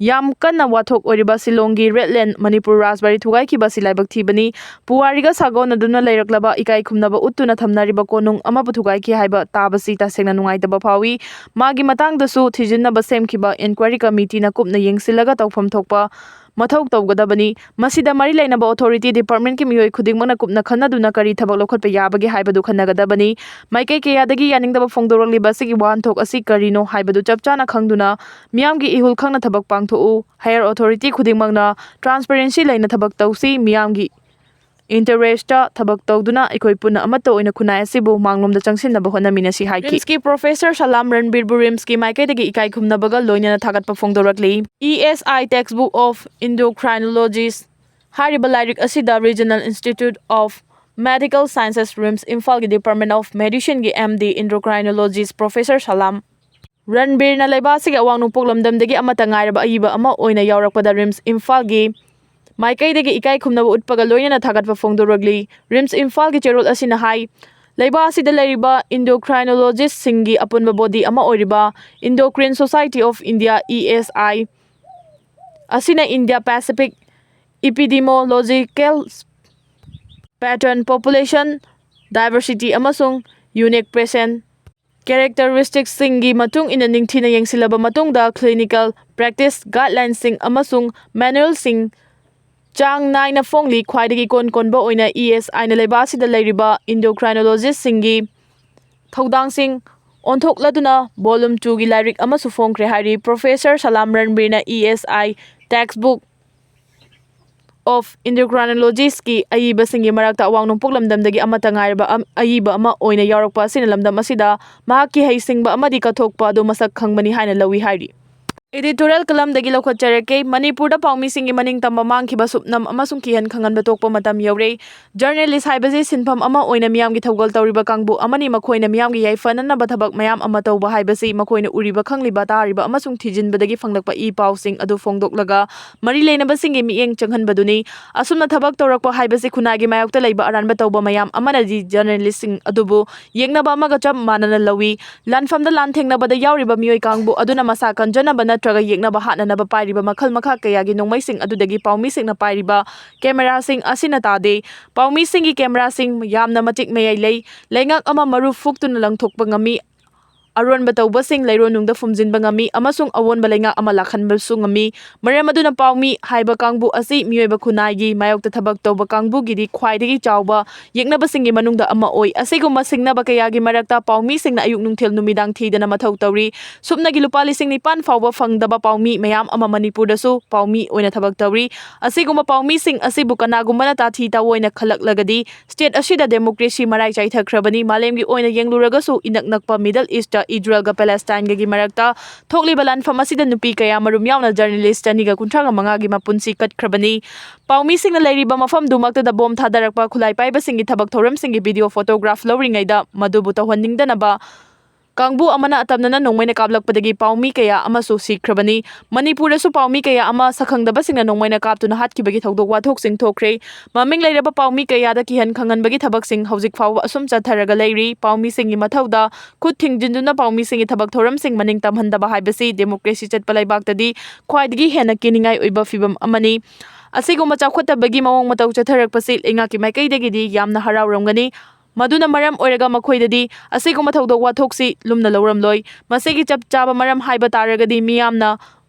ꯌꯥꯝ ꯀꯟꯅ ꯋꯥꯊꯣꯛ ꯑꯣꯏꯔꯤꯕ ꯁꯤꯂꯣꯡꯒꯤ Red Land ꯃꯅꯤꯄꯨꯔ ꯔꯥꯖꯕꯥꯔꯤ ꯊꯨꯒꯥꯏꯈꯤꯕ ꯑꯁꯤ ꯂꯥꯏꯕꯛ ꯊꯤꯕꯅꯤ꯫ ꯄꯨꯋꯥꯔꯤꯒ ꯁꯥꯒꯣꯟꯅꯗꯨꯅ ꯂꯩꯔꯛꯂꯕ ꯏꯀꯥꯏ ꯈꯨꯝꯅꯕ ꯎꯠꯇꯨꯅ ꯊꯝꯅꯔꯤꯕ ꯀꯣꯅꯨꯡ ꯑꯃꯕꯨ ꯊꯨꯒꯥꯏꯈꯤ ꯍꯥꯏꯕ ꯇꯥꯕꯁꯤ ꯇꯁꯦꯡꯅ ꯅꯨꯡꯉꯥꯏꯇꯕ ꯐꯥꯎꯏ꯫ ꯃꯥꯒꯤ ꯃꯇꯥꯡꯗꯁꯨ ꯊꯤꯖꯤꯟꯅꯕ ꯁꯦꯝꯈꯤꯕ inquiry committeeꯅ ꯀꯨꯞꯅ ꯌꯦꯡꯁꯤꯜꯂꯒ ꯇꯧꯐꯝ ꯊꯣꯛꯄ ꯃꯊꯧ ꯇꯧꯒꯗꯕꯅꯤ꯫ ꯃꯁꯤꯗ ꯃꯔꯤ ꯂꯩꯅꯕ authority departmentꯀꯤ ꯃꯤꯑꯣꯏ ꯈꯨꯗꯤꯡꯃꯛꯅ ꯀꯨꯞꯅ ꯈꯟꯅꯗꯨꯅ ꯀꯔꯤ ꯊꯕꯛ ꯂꯧꯈꯠꯄ ꯌꯥꯕꯒꯦ ꯍꯥꯏꯕꯗꯨ ꯈꯟꯅꯒꯗꯕꯅꯤ꯫ ꯃꯥꯏꯀꯩ ꯀꯌꯥꯗꯒꯤ ꯌꯥꯅꯤꯡꯗꯕ ꯐꯣꯡꯗꯣꯔꯛꯂꯤꯕ ꯑꯁꯤꯒꯤ ꯋꯥꯍꯟꯊꯣꯛ ꯑꯁꯤ ꯀꯔꯤꯅꯣ ꯍꯥꯏꯕꯗꯨ ꯆꯞ ꯆꯥꯅ ꯈꯪꯗꯨꯅ ꯃꯤꯌꯥꯝꯒꯤ ꯏꯍꯨꯜ ꯈꯪꯅ ꯊꯕꯛ ꯄꯥꯡꯊꯣꯛꯎ꯫ Higher authority ꯈꯨꯗꯤꯡꯃꯛꯅ transparency ꯂꯩꯅ ꯊꯕꯛ ꯇꯧꯁꯤ꯫ ꯃꯤꯌꯥꯝꯒꯤ interestꯇ ꯊꯕꯛ ꯇꯧꯗꯨꯅ ꯑꯩꯈꯣꯏ ꯄꯨꯟꯅ ꯑꯃꯠꯇ ꯑꯣꯏꯅ ꯈꯨꯟꯅꯥꯏ ꯑꯁꯤꯕꯨ ꯃꯥꯡꯂꯣꯝꯗ ꯆꯪꯁꯤꯟꯅꯕ ꯍꯣꯠꯅꯃꯤꯟꯅꯁꯤ ꯍꯥꯏꯈꯤ꯫ RIMSꯀꯤ professor ꯁꯂꯥꯝ ꯔꯟꯕꯤꯔꯕꯨ RIMSꯀꯤ ꯃꯥꯏꯀꯩꯗꯒꯤ ꯏꯀꯥꯏ ꯈꯨꯝꯅꯕꯒ ꯂꯣꯏꯅꯅ ꯊꯥꯒꯠꯄ ꯐꯣꯡꯗꯣꯔꯛꯂꯤ꯫ E S I textbook of Endocrinologist ꯍꯥꯏꯔꯤꯕ ꯂꯥꯏꯔꯤꯛ ꯑꯁꯤꯗ Regional Institute of Medical Sciences, RIMS ꯏꯝꯐꯥꯜꯒꯤ Department of Medicineꯒꯤ MD Endocrinologist professor ꯁꯂꯥꯝ ꯔꯟꯕꯤꯔꯅ ꯂꯩꯕꯥꯛ ꯑꯁꯤꯒꯤ ꯑꯋꯥꯡ ꯅꯣꯡꯄꯣꯛ ꯂꯝꯗꯝꯗꯒꯤ ꯑꯃꯠꯇ ꯉꯥꯏꯔꯕ ꯑꯏꯕ ꯑꯃ ꯑꯣꯏꯅ ꯌꯥꯎꯔꯛꯄꯗ RIMS ꯏꯝꯐꯥꯜꯒꯤ ꯃꯥꯏꯀꯩꯗꯒꯤ ꯏꯀꯥꯏ ꯈꯨꯝꯅꯕ ꯎꯠꯄꯒ ꯂꯣꯏꯅꯅ ꯊꯥꯒꯠꯄ ꯐꯣꯡꯗꯣꯔꯛꯂꯤ꯫ RIMS ꯏꯝꯐꯥꯜꯒꯤ ꯆꯦꯔꯣꯜ ꯑꯁꯤꯅ ꯍꯥꯏ, ꯂꯩꯕꯥꯛ ꯑꯁꯤꯗ ꯂꯩꯔꯤꯕ endocrinologistꯁꯤꯡꯒꯤ ꯑꯄꯨꯟꯕ body ꯑꯃ ꯑꯣꯏꯔꯤꯕ Endocrine Society of India, E S I, ꯑꯁꯤꯅ India Pacific epidemiological pattern, population diversity ꯑꯃꯁꯨꯡ unique patient characteristicsꯁꯤꯡꯒꯤ ꯃꯇꯨꯡ ꯏꯟꯅ ꯅꯤꯡꯊꯤꯅ ꯌꯦꯡꯁꯤꯜꯂꯕ ꯃꯇꯨꯡꯗ clinical practice guidelinesꯁꯤꯡ ꯑꯃꯁꯨꯡ manualꯁꯤꯡ ꯆꯥꯡ ꯅꯥꯏꯅ ꯐꯣꯡꯂꯤ꯫ ꯈ꯭ꯋꯥꯏꯗꯒꯤ ꯀꯣꯟ ꯀꯣꯟꯕ ꯑꯣꯏꯅ ꯏ ꯑꯦꯁ ꯑꯥꯏꯅ ꯂꯩꯕꯥꯛ ꯑꯁꯤꯗ ꯂꯩꯔꯤꯕ endocrinologistꯁꯤꯡꯒꯤ ꯊꯧꯗꯥꯡꯁꯤꯡ ꯑꯣꯟꯊꯣꯛꯂꯗꯨꯅ volume twoꯒꯤ ꯂꯥꯏꯔꯤꯛ ꯑꯃꯁꯨ ꯐꯣꯡꯈ꯭ꯔꯦ ꯍꯥꯏꯔꯤ꯫ Professor Salam ꯔꯟꯕꯤꯔꯅ E S I Textbook of Endocrinologistꯀꯤ ꯑꯏꯕꯁꯤꯡꯒꯤ ꯃꯔꯛꯇ ꯑꯋꯥꯡ ꯅꯣꯡꯄꯣꯛ ꯂꯝꯗꯝꯗꯒꯤ ꯑꯃꯠꯇ ꯉꯥꯏꯔꯕ ꯑꯝ-, ꯑꯏꯕ ꯑꯃ ꯑꯣꯏꯅ ꯌꯥꯎꯔꯛꯄ ꯑꯁꯤꯅ ꯂꯝꯗꯝ ꯑꯁꯤꯗ ꯃꯍꯥꯛꯀꯤ ꯍꯩꯁꯤꯡꯕ ꯑꯃꯗꯤ ꯀꯠꯊꯣꯛꯄ ꯑꯗꯨ ꯃꯁꯛ ꯈꯪꯕꯅꯤ ꯍꯥꯏꯅ ꯂꯧꯏ ꯍꯥꯏꯔꯤ꯫ Editorial columnꯗꯒꯤ ꯂꯧꯈꯠꯆꯔꯛꯀꯦ꯫ ꯃꯅꯤꯄꯨꯔꯗ ꯄꯥꯎꯃꯤꯁꯤꯡꯒꯤ ꯃꯅꯤꯡ ꯇꯝꯕ ꯃꯥꯡꯈꯤꯕ ꯁꯨꯞꯅꯝ ꯑꯃꯁꯨꯡ ꯀꯤꯍꯟ ꯈꯪꯍꯟꯕ ꯊꯣꯛꯄ ꯃꯇꯝ ꯌꯧꯔꯦ꯫ Journalist ꯍꯥꯏꯕꯁꯤ ꯁꯤꯟꯐꯝ ꯑꯃ ꯑꯣꯏꯅ ꯃꯤꯌꯥꯝꯒꯤ ꯊꯧꯒꯜ ꯇꯧꯔꯤꯕ ꯀꯥꯡꯕꯨ ꯑꯃꯅꯤ꯫ ꯃꯈꯣꯏꯅ ꯃꯤꯌꯥꯝꯒꯤ ꯌꯥꯏꯐꯅꯅꯕ ꯊꯕꯛ ꯃꯌꯥꯝ ꯑꯃ ꯇꯧꯕ ꯍꯥꯏꯕꯁꯤ ꯃꯈꯣꯏꯅ ꯎꯔꯤꯕ, ꯈꯪꯂꯤꯕ, ꯇꯥꯔꯤꯕ ꯑꯃꯁꯨꯡ ꯊꯤꯖꯤꯟꯕꯗꯒꯤ ꯐꯪꯂꯛꯄ ꯏ ꯄꯥꯎꯁꯤꯡ ꯑꯗꯨ ꯐꯣꯡꯗꯣꯛꯂꯒ ꯃꯔꯤ ꯂꯩꯅꯕꯁꯤꯡꯒꯤ ꯃꯤꯠꯌꯦꯡ ꯆꯪꯍꯟꯕꯗꯨꯅꯤ꯫ ꯑꯁꯨꯝꯅ ꯊꯕꯛ ꯇꯧꯔꯛꯄ ꯍꯥꯏꯕꯁꯤ ꯈꯨꯟꯅꯥꯏꯒꯤ ꯃꯥꯌꯣꯛꯇ ꯂꯩꯕ ꯑꯔꯥꯟꯕ ꯇꯧꯕ ꯃꯌꯥꯝ ꯑꯃꯅꯗꯤ journalistꯁꯤꯡ ꯑꯗꯨꯕꯨ ꯌꯦꯛꯅꯕ ꯑꯃꯒ ꯆꯞ ꯃꯥꯟꯅꯅ ꯂꯧꯏ꯫ ꯂꯥꯟꯐꯝꯗ ꯂꯥꯟꯊꯦꯡꯅꯕꯗ ꯌꯥꯎꯔꯤꯕ ꯃꯤꯑꯣꯏ ꯀꯥꯡꯕꯨ ꯑꯗꯨꯅ ꯃꯁꯥ ꯀꯟꯖꯅꯕ ꯅꯠꯇ꯭ꯔꯒ ꯌꯦꯛꯅꯕ ꯍꯥꯠꯅꯅꯕ ꯄꯥꯏꯔꯤꯕ ꯃꯈꯜ ꯃꯈꯥ ꯀꯌꯥꯒꯤ ꯅꯣꯡꯃꯩꯁꯤꯡ ꯑꯗꯨꯗꯒꯤ ꯄꯥꯎꯃꯤꯁꯤꯡꯅ ꯄꯥꯏꯔꯤꯕ cameraꯁꯤꯡ ꯑꯁꯤꯅ ꯇꯥꯗꯦ꯫ ꯄꯥꯎꯃꯤꯁꯤꯡꯒꯤ cameraꯁꯤꯡ ꯌꯥꯝꯅ ꯃꯇꯤꯛ ꯃꯌꯥꯏ ꯂꯩ꯫ ꯂꯩꯉꯥꯛ ꯑꯃ ꯃꯔꯨ ꯐꯨꯛꯇꯨꯅ ꯂꯪꯊꯣꯛꯄ ꯉꯝꯃꯤ꯫ ꯑꯔꯣꯟꯕ ꯇꯧꯕꯁꯤꯡ ꯂꯩꯔꯣꯟꯅꯨꯡꯗ ꯐꯨꯝꯖꯤꯟꯕ ꯉꯝꯃꯤ ꯑꯃꯁꯨꯡ ꯑꯑꯣꯟꯕ ꯂꯩꯉꯥꯛ ꯑꯃ ꯂꯥꯛꯍꯟꯕꯁꯨ ꯉꯝꯃꯤ꯫ ꯃꯔꯝ ꯑꯗꯨꯅ ꯄꯥꯎꯃꯤ ꯍꯥꯏꯕ ꯀꯥꯡꯕꯨ ꯑꯁꯤ ꯃꯤꯑꯣꯏꯕ ꯈꯨꯟꯅꯥꯏꯒꯤ ꯃꯥꯌꯣꯛꯇ ꯊꯕꯛ ꯇꯧꯕ ꯀꯥꯡꯕꯨꯒꯤꯗꯤ ꯈ꯭ꯋꯥꯏꯗꯒꯤ ꯆꯥꯎꯕ ꯌꯦꯛꯅꯕꯁꯤꯡꯒꯤ ꯃꯅꯨꯡꯗ ꯑꯃ ꯑꯣꯏ꯫ ꯑꯁꯤꯒꯨꯝꯕ ꯁꯤꯡꯅꯕ ꯀꯌꯥꯒꯤ ꯃꯔꯛꯇ ꯄꯥꯎꯃꯤꯁꯤꯡꯅ ꯑꯌꯨꯛ ꯅꯨꯡꯊꯤꯜ ꯅꯨꯃꯤꯗꯥꯡ ꯊꯤꯗꯅ ꯃꯊꯧ ꯇꯧꯔꯤ꯫ ꯁꯨꯞꯅꯒꯤ ꯂꯨꯄꯥ ꯂꯤꯁꯤꯡ ꯅꯤꯄꯥꯟ ꯐꯥꯎꯕ ꯐꯪꯗꯕ ꯄꯥꯎꯃꯤ ꯃꯌꯥꯝ ꯑꯃ ꯃꯅꯤꯄꯨꯔꯗꯁꯨ ꯄꯥꯎꯃꯤ ꯑꯣꯏꯅ ꯊꯕꯛ ꯇꯧꯔꯤ꯫ ꯑꯁꯤꯒꯨꯝꯕ ꯄꯥꯎꯃꯤꯁꯤꯡ ꯑꯁꯤꯕꯨ ꯀꯅꯥꯒꯨꯝꯕꯅ ꯇꯥꯊꯤ ꯇꯥꯑꯣꯏꯅ ꯈꯜꯂꯛꯂꯒꯗꯤ state ꯑꯁꯤꯗ democracy ꯃꯔꯥꯏ ꯆꯥꯏꯊꯈ꯭ꯔꯕꯅꯤ꯫ ꯃꯥꯂꯦꯝꯒꯤ ꯑꯣꯏꯅ ꯌꯦꯡꯂꯨꯔꯒꯁꯨ ꯏꯅꯛ ꯅꯛꯄ Middle Eastꯇ ꯏꯖꯔꯦꯜꯒ ꯄꯦꯂꯦꯁꯇꯥꯏꯟꯒꯒꯤ ꯃꯔꯛꯇ ꯊꯣꯛꯂꯤꯕ ꯂꯥꯟꯐꯝ ꯑꯁꯤꯗ ꯅꯨꯄꯤ ꯀꯌꯥ ꯃꯔꯨꯝ ꯌꯥꯎꯅ journalist ꯆꯅꯤꯒ ꯀꯨꯟꯊ꯭ꯔꯥ ꯃꯉꯥꯒꯤ ꯃꯄꯨꯟꯁꯤ ꯀꯠꯈ꯭ꯔꯕꯅꯤ꯫ ꯄꯥꯎꯃꯤꯁꯤꯡꯅ ꯂꯩꯔꯤꯕ ꯃꯐꯝꯗꯨꯃꯛꯇꯗ bomb ꯊꯥꯗꯔꯛꯄ, ꯈꯨꯠꯂꯥꯏ ꯄꯥꯏꯕꯁꯤꯡꯒꯤ ꯊꯕꯛ ꯊꯧꯔꯝꯁꯤꯡꯒꯤ video photograph ꯂꯧꯔꯤꯉꯩꯗ ꯃꯗꯨꯕꯨ ꯇꯧꯍꯟꯅꯤꯡꯗꯅꯕ ꯀꯥꯡꯕꯨ ꯑꯃꯅ ꯑꯇꯝꯅꯅ ꯅꯣꯡꯃꯩꯅ ꯀꯥꯞꯂꯛꯄꯗꯒꯤ ꯄꯥꯎꯃꯤ ꯀꯌꯥ ꯑꯃꯁꯨ ꯁꯤꯈ꯭ꯔꯕꯅꯤ꯫ ꯃꯅꯤꯄꯨꯔꯗꯁꯨ ꯄꯥꯎꯃꯤ ꯀꯌꯥ ꯑꯃ ꯁꯛꯈꯪꯗꯕꯁꯤꯡꯅ ꯅꯣꯡꯃꯩꯅ ꯀꯥꯞꯇꯨꯅ ꯍꯥꯠꯈꯤꯕꯒꯤ ꯊꯧꯗꯣꯛ ꯋꯥꯊꯣꯛꯁꯤꯡ ꯊꯣꯛꯈ꯭ꯔꯦ꯫ ꯃꯃꯤꯡ ꯂꯩꯔꯕ ꯄꯥꯎꯃꯤ ꯀꯌꯥꯗ ꯀꯤꯍꯟ ꯈꯪꯍꯟꯕꯒꯤ ꯊꯕꯛꯁꯤꯡ ꯍꯧꯖꯤꯛ ꯐꯥꯎꯕ ꯑꯁꯨꯝ ꯆꯠꯊꯔꯒ ꯂꯩꯔꯤ꯫ ꯄꯥꯎꯃꯤꯁꯤꯡꯒꯤ ꯃꯊꯧꯗ ꯈꯨꯠ ꯊꯤꯡꯖꯤꯟꯗꯨꯅ ꯄꯥꯎꯃꯤꯁꯤꯡꯒꯤ ꯊꯕꯛ ꯊꯧꯔꯝꯁꯤꯡ ꯃꯅꯤꯡ ꯇꯝꯍꯟꯗꯕ ꯍꯥꯏꯕꯁꯤ democracy ꯆꯠꯄ ꯂꯩꯕꯥꯛꯇꯗꯤ ꯈ꯭ꯋꯥꯏꯗꯒꯤ ꯍꯦꯟꯅ ꯀꯤꯅꯤꯡꯉꯥꯏ ꯑꯣꯏꯕ ꯐꯤꯚꯝ ꯑꯃꯅꯤ꯫ ꯑꯁꯤꯒꯨꯝꯕ ꯆꯥꯎꯈꯠꯇꯕꯒꯤ ꯃꯑꯣꯡ ꯃꯇꯧ ꯆꯠꯊꯔꯛꯄꯁꯤ ꯂꯩꯉꯥꯛꯀꯤ ꯃꯥꯏꯀꯩꯗꯒꯤꯗꯤ ꯌꯥꯝꯅ ꯍꯔꯥꯎꯔꯝꯒꯅꯤ꯫ ꯃꯗꯨꯅ ꯃꯔꯝ ꯑꯣꯏꯔꯒ ꯃꯈꯣꯏꯗꯗꯤ ꯑꯁꯤꯒꯨꯝꯕ ꯊꯧꯗꯣꯛ ꯋꯥꯊꯣꯛꯁꯤ ꯂꯨꯝꯅ ꯂꯧꯔꯝꯂꯣꯏ꯫ ꯃꯁꯤꯒꯤ ꯆꯞ ꯆꯥꯕ ꯃꯔꯝ ꯍꯥꯏꯕ ꯇꯥꯔꯒꯗꯤ ꯃꯤꯌꯥꯝꯅ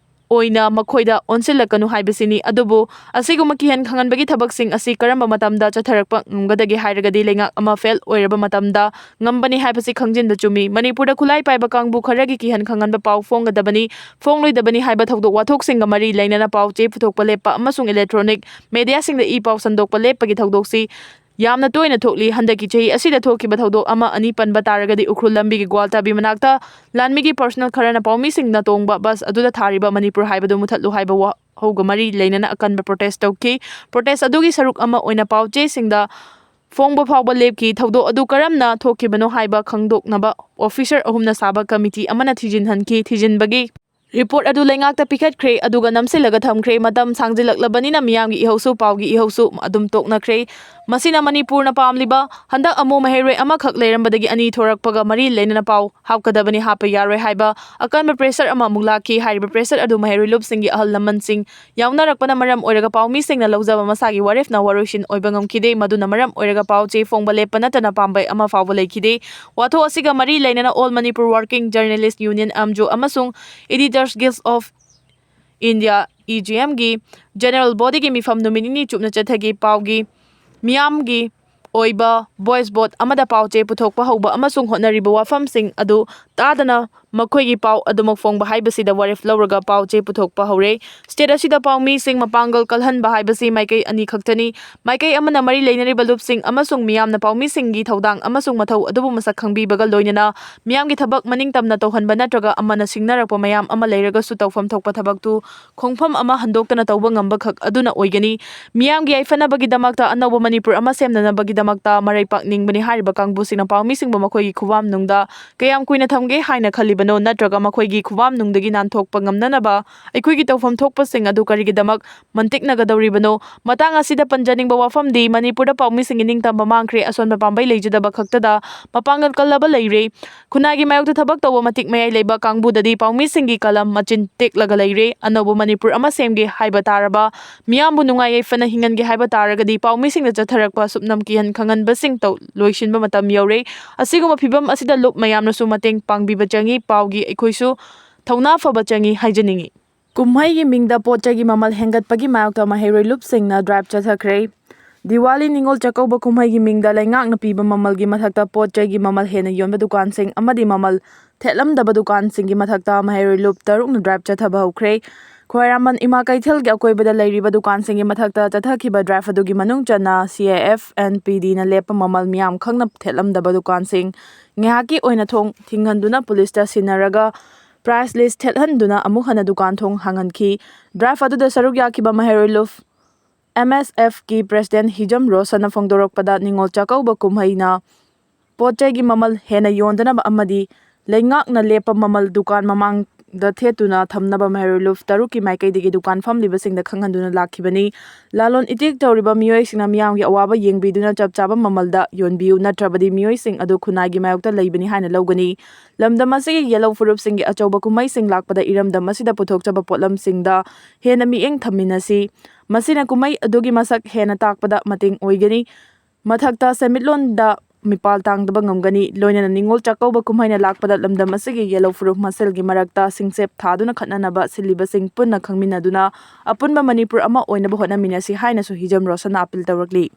ꯑꯣꯏꯅ ꯃꯈꯣꯏꯗ ꯑꯣꯟꯁꯤꯜꯂꯛꯀꯅꯨ ꯍꯥꯏꯕꯁꯤꯅꯤ꯫ ꯑꯗꯨꯕꯨ ꯑꯁꯤꯒꯨꯝꯕ ꯀꯤꯍꯟ ꯈꯪꯍꯟꯕꯒꯤ ꯊꯕꯛꯁꯤꯡ ꯑꯁꯤ ꯀꯔꯝꯕ ꯃꯇꯝꯗ ꯆꯠꯊꯔꯛꯄ ꯉꯝꯒꯗꯒꯦ ꯍꯥꯏꯔꯒꯗꯤ ꯂꯩꯉꯥꯛ ꯑꯃ ꯐꯦꯜ ꯑꯣꯏꯔꯕ ꯃꯇꯝꯗ ꯉꯝꯕꯅꯤ ꯍꯥꯏꯕꯁꯤ ꯈꯪꯖꯤꯟꯕ ꯆꯨꯝꯃꯤ꯫ ꯃꯅꯤꯄꯨꯔꯗ ꯈꯨꯠꯂꯥꯏ ꯄꯥꯏꯕ ꯀꯥꯡꯕꯨ ꯈꯔꯒꯤ ꯀꯤꯍꯟ ꯈꯪꯍꯟꯕ ꯄꯥꯎ ꯐꯣꯡꯒꯗꯕꯅꯤ, ꯐꯣꯡꯂꯣꯏꯗꯕꯅꯤ ꯍꯥꯏꯕ ꯊꯧꯗꯣꯛ ꯋꯥꯊꯣꯛꯁꯤꯡꯒ ꯃꯔꯤ ꯂꯩꯅꯅ ꯄꯥꯎ ꯆꯦ ꯄꯨꯊꯣꯛꯄ ꯂꯦꯞꯄ ꯑꯃꯁꯨꯡ ꯏꯂꯦꯛꯇ꯭ꯔꯣꯅꯤꯛ ꯃꯦꯗꯤꯌꯥꯁꯤꯡꯗ ꯏ ꯄꯥꯎ ꯁꯟꯗꯣꯛꯄ ꯂꯦꯞꯄꯒꯤ ꯊꯧꯗꯣꯛꯁꯤ ꯌꯥꯝꯅ ꯇꯣꯏꯅ ꯊꯣꯛꯂꯤ꯫ ꯍꯟꯗꯛꯀꯤ ꯆꯍꯤ ꯑꯁꯤꯗ ꯊꯣꯛꯈꯤꯕ ꯊꯧꯗꯣꯛ ꯑꯃ ꯑꯅꯤ ꯄꯟꯕ ꯇꯥꯔꯒꯗꯤ ꯎꯈ꯭ꯔꯨꯜ ꯂꯝꯕꯤꯒꯤ ꯒ꯭ꯋꯥꯜꯇꯥꯕꯤ ꯃꯅꯥꯛꯇ ꯂꯥꯟꯃꯤꯒꯤ ꯄꯔꯁꯣꯅꯦꯜ ꯈꯔꯅ ꯄꯥꯎꯃꯤꯁꯤꯡꯅ ꯇꯣꯡꯕ ꯕꯁ ꯑꯗꯨꯗ ꯊꯥꯔꯤꯕ ꯃꯅꯤꯄꯨꯔ ꯍꯥꯏꯕꯗꯨ ꯃꯨꯊꯠꯂꯨ ꯍꯥꯏꯕ ꯋꯥꯍꯧꯒ ꯃꯔꯤ ꯂꯩꯅꯅ ꯑꯀꯟꯕ ꯄ꯭ꯔꯣꯇꯦꯁ ꯇꯧꯈꯤ꯫ ꯄ꯭ꯔꯣꯇꯦꯁ ꯑꯗꯨꯒꯤ ꯁꯔꯨꯛ ꯑꯃ ꯑꯣꯏꯅ ꯄꯥꯎ ꯆꯦꯁꯤꯡꯗ ꯐꯣꯡꯕ ꯐꯥꯎꯕ ꯂꯦꯞꯈꯤ꯫ ꯊꯧꯗꯣꯛ ꯑꯗꯨ ꯀꯔꯝꯅ ꯊꯣꯛꯈꯤꯕꯅꯣ ꯍꯥꯏꯕ ꯈꯪꯗꯣꯛꯅꯕ ꯑꯣꯐꯤꯁꯔ ꯑꯍꯨꯝꯅ ꯁꯥꯕ ꯀꯃꯤꯇꯤ ꯑꯃꯅ ꯊꯤꯖꯤꯟꯍꯟꯈꯤ꯫ ꯊꯤꯖꯤꯟꯕꯒꯤ ꯔꯤꯄꯣꯔꯠ ꯑꯗꯨ ꯂꯩꯉꯥꯛꯇ ꯄꯤꯈꯠꯈ꯭ꯔꯦ, ꯑꯗꯨꯒ ꯅꯝꯁꯤꯜꯂꯒ ꯊꯝꯈ꯭ꯔꯦ꯫ ꯃꯇꯝ ꯁꯥꯡꯖꯤꯜꯂꯛꯂꯕꯅꯤꯅ ꯃꯤꯌꯥꯝꯒꯤ ꯏꯍꯧꯁꯨ, ꯄꯥꯎꯒꯤ ꯏꯍꯧꯁꯨ ꯑꯗꯨꯝ ꯇꯣꯛꯅꯈ꯭ꯔꯦ꯫ ꯃꯁꯤꯅ ꯃꯅꯤꯄꯨꯔꯅ ꯄꯥꯝꯂꯤꯕ ꯍꯟꯗꯛ ꯑꯃꯨꯛ ꯃꯍꯩꯔꯣꯏ ꯑꯃꯈꯛ ꯂꯩꯔꯝꯕꯗꯒꯤ ꯑꯅꯤ ꯊꯣꯔꯛꯄꯒ ꯃꯔꯤ ꯂꯩꯅꯅ ꯄꯥꯎ ꯍꯥꯞꯀꯗꯕꯅꯤ, ꯍꯥꯞꯄ ꯌꯥꯔꯣꯏ ꯍꯥꯏꯕ ꯑꯀꯟꯕ ꯄ꯭ꯔꯦꯁꯔ ꯑꯃ ꯑꯃꯨꯛ ꯂꯥꯛꯈꯤ꯫ ꯍꯥꯏꯔꯤꯕ ꯄ꯭ꯔꯦꯁꯔ ꯑꯗꯨ ꯃꯍꯩꯔꯣꯏ ꯂꯨꯞꯁꯤꯡꯒꯤ ꯑꯍꯜ ꯂꯃꯟꯁꯤꯡ ꯌꯥꯎꯅꯔꯛꯄꯅ ꯃꯔꯝ ꯑꯣꯏꯔꯒ ꯄꯥꯎꯃꯤꯁꯤꯡꯅ ꯂꯧꯖꯕ ꯃꯁꯥꯒꯤ ꯋꯥꯔꯦꯞꯅ ꯋꯥꯔꯣꯏꯁꯤꯟ ꯑꯣꯏꯕ ꯉꯝꯈꯤꯗꯦ꯫ ꯃꯗꯨꯅ ꯃꯔꯝ ꯑꯣꯏꯔꯒ ꯄꯥꯎ ꯆꯦ ꯐꯣꯡꯕ ꯂꯦꯞꯄ ꯅꯠꯇꯅ ꯄꯥꯝꯕꯩ ꯑꯃ ꯐꯥꯎꯕ ꯂꯩꯈꯤꯗꯦ꯫ ꯋꯥꯊꯣꯛ ꯑꯁꯤꯒ ꯃꯔꯤ ꯂꯩꯅꯅ All Manipur Working Journalist Union, ꯑꯦꯝꯖꯣ, ꯑꯃꯁꯨꯡ Editors Guild of India, E G ꯑꯦꯝꯒꯤ ꯖꯦꯅꯔꯦꯜ ꯕꯣꯗꯤꯒꯤ ꯃꯤꯐꯝ ꯅꯨꯃꯤꯠ ꯅꯤꯅꯤ ꯆꯨꯞꯅ ꯆꯠꯊꯈꯤ꯫ ꯄꯥꯎꯒꯤ ꯃꯤꯌꯥꯝꯒꯤ ꯑꯣꯏꯕ ꯚꯣꯏꯁ ꯕꯣꯠ ꯑꯃꯗ ꯄꯥꯎ ꯆꯦ ꯄꯨꯊꯣꯛꯄ ꯍꯧꯕ ꯑꯃꯁꯨꯡ ꯍꯣꯠꯅꯔꯤꯕ ꯋꯥꯐꯝꯁꯤꯡ ꯑꯗꯨ ꯇꯥꯗꯅ ꯃꯈꯣꯏꯒꯤ ꯄꯥꯎ ꯑꯗꯨꯃꯛ ꯐꯣꯡꯕ ꯍꯥꯏꯕꯁꯤꯗ ꯋꯥꯔꯦꯞ ꯂꯧꯔꯒ ꯄꯥꯎ ꯆꯦ ꯄꯨꯊꯣꯛꯄ ꯍꯧꯔꯦ꯫ ꯁ꯭ꯇꯦꯠ ꯑꯁꯤꯗ ꯄꯥꯎꯃꯤꯁꯤꯡ ꯃꯄꯥꯡꯒꯜ ꯀꯜꯍꯟꯕ ꯍꯥꯏꯕꯁꯤ ꯃꯥꯏꯀꯩ ꯑꯅꯤ ꯈꯛꯇꯅꯤ꯫ ꯃꯥꯏꯀꯩ ꯑꯃꯅ ꯃꯔꯤ ꯂꯩꯅꯔꯤꯕ ꯂꯨꯞꯁꯤꯡ ꯑꯃꯁꯨꯡ ꯃꯤꯌꯥꯝꯅ ꯄꯥꯎꯃꯤꯁꯤꯡꯒꯤ ꯊꯧꯗꯥꯡ ꯑꯃꯁꯨꯡ ꯃꯊꯧ ꯑꯗꯨꯕꯨ ꯃꯁꯛ ꯈꯪꯕꯤꯕꯒ ꯂꯣꯏꯅꯅ ꯃꯤꯌꯥꯝꯒꯤ ꯊꯕꯛ ꯃꯅꯤꯡ ꯇꯝꯅ ꯇꯧꯍꯟꯕ ꯅꯠꯇ꯭ꯔꯒ ꯑꯃꯅ ꯁꯤꯡꯅꯔꯛꯄ ꯃꯌꯥꯝ ꯑꯃ ꯂꯩꯔꯒꯁꯨ ꯇꯧꯐꯝ ꯊꯣꯛꯄ ꯊꯕꯛꯇꯨ ꯈꯣꯡꯐꯝ ꯑꯃ ꯍꯟꯗꯣꯛꯇꯅ ꯇꯧꯕ ꯉꯝꯕ ꯈꯛ ꯑꯗꯨꯅ ꯑꯣꯏꯒꯅꯤ꯫ ꯃꯤꯌꯥꯝꯒꯤ ꯌꯥꯏꯐꯅꯕꯒꯤꯗꯃꯛꯇ, ꯑꯅꯧꯕ ꯃꯅꯤꯄꯨꯔ ꯑꯃ ꯁꯦꯝꯅꯅꯕꯒꯤꯗꯃꯛꯇ ꯃꯔꯩ ꯄꯥꯛꯅꯤꯡꯕꯅꯤ ꯍꯥꯏꯔꯤꯕ ꯀꯥꯡꯕꯨꯁꯤꯡꯅ ꯄꯥꯎꯃꯤꯁꯤꯡꯕꯨ ꯃꯈꯣꯏꯒꯤ ꯈꯨꯕꯥꯝꯅꯨꯡꯗ ꯀꯌꯥꯝ ꯀꯨꯏꯅ ꯊꯝꯒꯦ ꯍꯥꯏꯅ ꯈꯜꯂꯤꯕꯅꯣ, ꯅꯠꯇ꯭ꯔꯒ ꯃꯈꯣꯏꯒꯤ ꯈꯨꯕꯥꯝꯅꯨꯡꯗꯒꯤ ꯅꯥꯟꯊꯣꯛꯄ ꯉꯝꯅꯅꯕ ꯑꯩꯈꯣꯏꯒꯤ ꯇꯧꯐꯝ ꯊꯣꯛꯄꯁꯤꯡ ꯑꯗꯨ ꯀꯔꯤꯒꯤꯗꯃꯛ ꯃꯟꯇꯤꯛꯅꯒꯗꯧꯔꯤꯕꯅꯣ? ꯃꯇꯥꯡ ꯑꯁꯤꯗ ꯄꯟꯖꯅꯤꯡꯕ ꯋꯥꯐꯝꯗꯤ ꯃꯅꯤꯄꯨꯔꯗ ꯄꯥꯎꯃꯤꯁꯤꯡꯒꯤ ꯅꯤꯡꯇꯝꯕ ꯃꯥꯡꯈ꯭ꯔꯦ, ꯑꯁꯣꯟꯕ ꯄꯥꯝꯕꯩ ꯂꯩꯖꯗꯕ ꯈꯛꯇꯗ ꯃꯄꯥꯡꯒꯜ ꯀꯜꯂꯕ ꯂꯩꯔꯦ꯫ ꯈꯨꯟꯅꯥꯏꯒꯤ ꯃꯥꯌꯣꯛꯇ ꯊꯕꯛ ꯇꯧꯕ ꯃꯇꯤꯛ ꯃꯌꯥꯏ ꯂꯩꯕ ꯀꯥꯡꯕꯨꯗꯗꯤ ꯄꯥꯎꯃꯤꯁꯤꯡꯒꯤ ꯀꯂꯝ ꯃꯆꯤꯟ ꯇꯦꯛꯂꯒ ꯂꯩꯔꯦ꯫ ꯑꯅꯧꯕ ꯃꯅꯤꯄꯨꯔ ꯑꯃ ꯁꯦꯝꯒꯦ ꯍꯥꯏꯕ ꯇꯥꯔꯕ, ꯃꯤꯌꯥꯝꯕꯨ ꯅꯨꯡꯉꯥꯏ ꯌꯥꯏꯐꯅ ꯍꯤꯡꯍꯟꯒꯦ ꯍꯥꯏꯕ ꯇꯥꯔꯒꯗꯤ ꯄꯥꯎꯃꯤꯁꯤꯡꯅ ꯆꯠꯊꯔꯛꯄ ꯁꯨꯞꯅꯝ ꯀꯤꯍꯟ ꯈꯪꯍꯟꯕꯁꯤꯡ ꯇꯧ-, ꯂꯣꯏꯁꯤꯟꯕ ꯃꯇꯝ ꯌꯧꯔꯦ꯫ ꯑꯁꯤꯒꯨꯝꯕ ꯐꯤꯕꯝ ꯑꯁꯤꯗ ꯂꯨꯞ ꯃꯌꯥꯝꯅꯁꯨ ꯃꯇꯦꯡ ꯄꯥꯡꯕꯤꯕ ꯆꯪꯏ꯫ ꯄꯥꯎꯒꯤ ꯑꯩꯈꯣꯏꯁꯨ ꯊꯧꯅꯥ ꯐꯕ ꯆꯪꯏ ꯍꯥꯏꯖꯅꯤꯡꯏ꯫ ꯀꯨꯝꯍꯩꯒꯤ ꯃꯤꯡꯗ ꯄꯣꯠ ꯆꯩꯒꯤ ꯃꯃꯜ ꯍꯦꯟꯒꯠꯄꯒꯤ ꯃꯥꯌꯣꯛꯇ ꯃꯍꯩꯔꯣꯏ ꯂꯨꯞꯁꯤꯡꯅ ꯗ꯭ꯔꯥꯏꯚ ꯆꯠꯊꯈ꯭ꯔꯦ꯫ ꯗꯤꯋꯥꯂꯤ ꯅꯤꯉꯣꯜ ꯆꯥꯛꯀꯧꯕ ꯀꯨꯝꯍꯩꯒꯤ ꯃꯤꯡꯗ ꯂꯩꯉꯥꯛꯅ ꯄꯤꯕ ꯃꯃꯜꯒꯤ ꯃꯊꯛꯇ ꯄꯣꯠ ꯆꯩꯒꯤ ꯃꯃꯜ ꯍꯦꯟꯅ ꯌꯣꯟꯕ ꯗꯨꯀꯥꯟꯁꯤꯡ ꯑꯃꯗꯤ ꯃꯃꯜ ꯊꯦꯠꯂꯝꯗꯕ ꯗꯨꯀꯥꯟꯁꯤꯡꯒꯤ ꯃꯊꯛꯇ ꯃꯍꯩꯔꯣꯏ ꯂꯨꯞ ꯇꯔꯨꯛꯅ ꯗ꯭ꯔꯥꯏꯚ ꯆꯠꯊꯕ ꯍꯧꯈ꯭ꯔꯦ꯫ ꯈ꯭ꯋꯥꯏꯔꯥꯝꯕꯟ ꯏꯃꯥ ꯀꯩꯊꯦꯜꯒꯤ ꯑꯀꯣꯏꯕꯗ ꯂꯩꯔꯤꯕ ꯗꯨꯀꯥꯟꯁꯤꯡꯒꯤ ꯃꯊꯛꯇ ꯆꯠꯊꯈꯤꯕ ꯗ꯭ꯔꯥꯏꯚ ꯑꯗꯨꯒꯤ ꯃꯅꯨꯡ ꯆꯟꯅ C I F and P Dꯅ ꯂꯦꯞꯄ ꯃꯃꯜ ꯃꯤꯌꯥꯝ ꯈꯪꯅ ꯊꯦꯠꯂꯝꯗꯕ ꯗꯨꯀꯥꯟꯁꯤꯡ ꯉꯥꯏꯍꯥꯛꯀꯤ ꯑꯣꯏꯅ ꯊꯣꯡ ꯊꯤꯡꯍꯟꯗꯨꯅ ꯄꯨꯂꯤꯁꯇ ꯁꯤꯟꯅꯔꯒ price list ꯊꯦꯠꯍꯟꯗꯨꯅ ꯑꯃꯨꯛ ꯍꯟꯅ ꯗꯨꯀꯥꯟ ꯊꯣꯡ ꯍꯥꯡꯍꯟꯈꯤ꯫ ꯗ꯭ꯔꯥꯏꯚ ꯑꯗꯨꯗ ꯁꯔꯨꯛ ꯌꯥꯈꯤꯕ ꯃꯍꯩꯔꯣꯏ ꯂꯨꯞ M S Fꯀꯤ president ꯍꯤꯖꯝ ꯔꯣꯁꯟꯅ ꯐꯣꯡꯗꯣꯔꯛꯄꯗ, ꯅꯤꯉꯣꯜ ꯆꯥꯛꯀꯧꯕ ꯀꯨꯝꯍꯩꯅ ꯄꯣꯠ ꯆꯩꯒꯤ ꯃꯃꯜ ꯍꯦꯟꯅ ꯌꯣꯟꯗꯅꯕ ꯑꯃꯗꯤ ꯂꯩꯉꯥꯛꯅ ꯂꯦꯞꯄ ꯃꯃꯜ ꯗꯨꯀꯥꯟ ꯃꯃꯥꯡꯗ ꯊꯦꯠꯇꯨꯅ ꯊꯝꯅꯕ ꯃꯍꯩꯔꯣꯏ ꯂꯨꯞ ꯇꯔꯨꯛꯀꯤ ꯃꯥꯏꯀꯩꯗꯒꯤ ꯗꯨꯀꯥꯟ ꯐꯝꯂꯤꯕꯁꯤꯡꯗ ꯈꯪꯍꯟꯗꯨꯅ ꯂꯥꯛꯈꯤꯕꯅꯤ꯫ ꯂꯂꯣꯟ ꯏꯇꯤꯛ ꯇꯧꯔꯤꯕ ꯃꯤꯑꯣꯏꯁꯤꯡꯅ ꯃꯤꯌꯥꯝꯒꯤ ꯑꯋꯥꯕ ꯌꯦꯡꯕꯤꯗꯨꯅ ꯆꯞ ꯆꯥꯕ ꯃꯃꯜꯗ ꯌꯣꯟꯕꯤꯌꯨ, ꯅꯠꯇ꯭ꯔꯕꯗꯤ ꯃꯤꯑꯣꯏꯁꯤꯡ ꯑꯗꯨ ꯈꯨꯟꯅꯥꯏꯒꯤ ꯃꯥꯌꯣꯛꯇ ꯂꯩꯕꯅꯤ ꯍꯥꯏꯅ ꯂꯧꯒꯅꯤ꯫ ꯂꯝꯗꯝ ꯑꯁꯤꯒꯤ ꯌꯦꯜꯍꯧ ꯐꯨꯔꯨꯞꯁꯤꯡꯒꯤ ꯑꯆꯧꯕ ꯀꯨꯝꯍꯩꯁꯤꯡ ꯂꯥꯛꯄꯗ ꯏꯔꯝꯗꯝ ꯑꯁꯤꯗ ꯄꯨꯊꯣꯛꯆꯕ ꯄꯣꯠꯂꯝꯁꯤꯡꯗ ꯍꯦꯟꯅ ꯃꯤꯠꯌꯦꯡ ꯊꯝꯃꯤꯟꯅꯁꯤ꯫ ꯃꯁꯤꯅ ꯀꯨꯝꯍꯩ ꯑꯗꯨꯒꯤ ꯃꯁꯛ ꯍꯦꯟꯅ ꯇꯥꯛꯄꯗ ꯃꯇꯦꯡ ꯑꯣꯏꯒꯅꯤ꯫ ꯃꯊꯛꯇ ꯁꯦꯟꯃꯤꯠꯂꯣꯟꯗ ꯃꯤꯄꯥꯜ ꯇꯥꯡꯗꯕ ꯉꯝꯒꯅꯤ꯫ ꯂꯣꯏꯅꯅ ꯅꯤꯉꯣꯜ ꯆꯥꯛꯀꯧꯕ ꯀꯨꯝꯍꯩꯅ ꯂꯥꯛꯄꯗ ꯂꯝꯗꯝ ꯑꯁꯤꯒꯤ ꯌꯦꯜꯍꯧ ꯐꯨꯔꯨꯞ ꯃꯁꯦꯜꯒꯤ ꯃꯔꯛꯇ ꯁꯤꯡꯆꯦꯞ ꯊꯥꯗꯨꯅ ꯈꯠꯅꯅꯕ ꯁꯤꯜꯂꯤꯕꯁꯤꯡ ꯄꯨꯟꯅ ꯈꯪꯃꯤꯟꯅꯗꯨꯅ ꯑꯄꯨꯟꯕ ꯃꯅꯤꯄꯨꯔ ꯑꯃ ꯑꯣꯏꯅꯕ ꯍꯣꯠꯅꯃꯤꯟꯅꯁꯤ ꯍꯥꯏꯅꯁꯨ ꯍꯤꯖꯝ ꯔꯣꯁꯟꯅ appeal ꯇꯧꯔꯛꯂꯤ꯫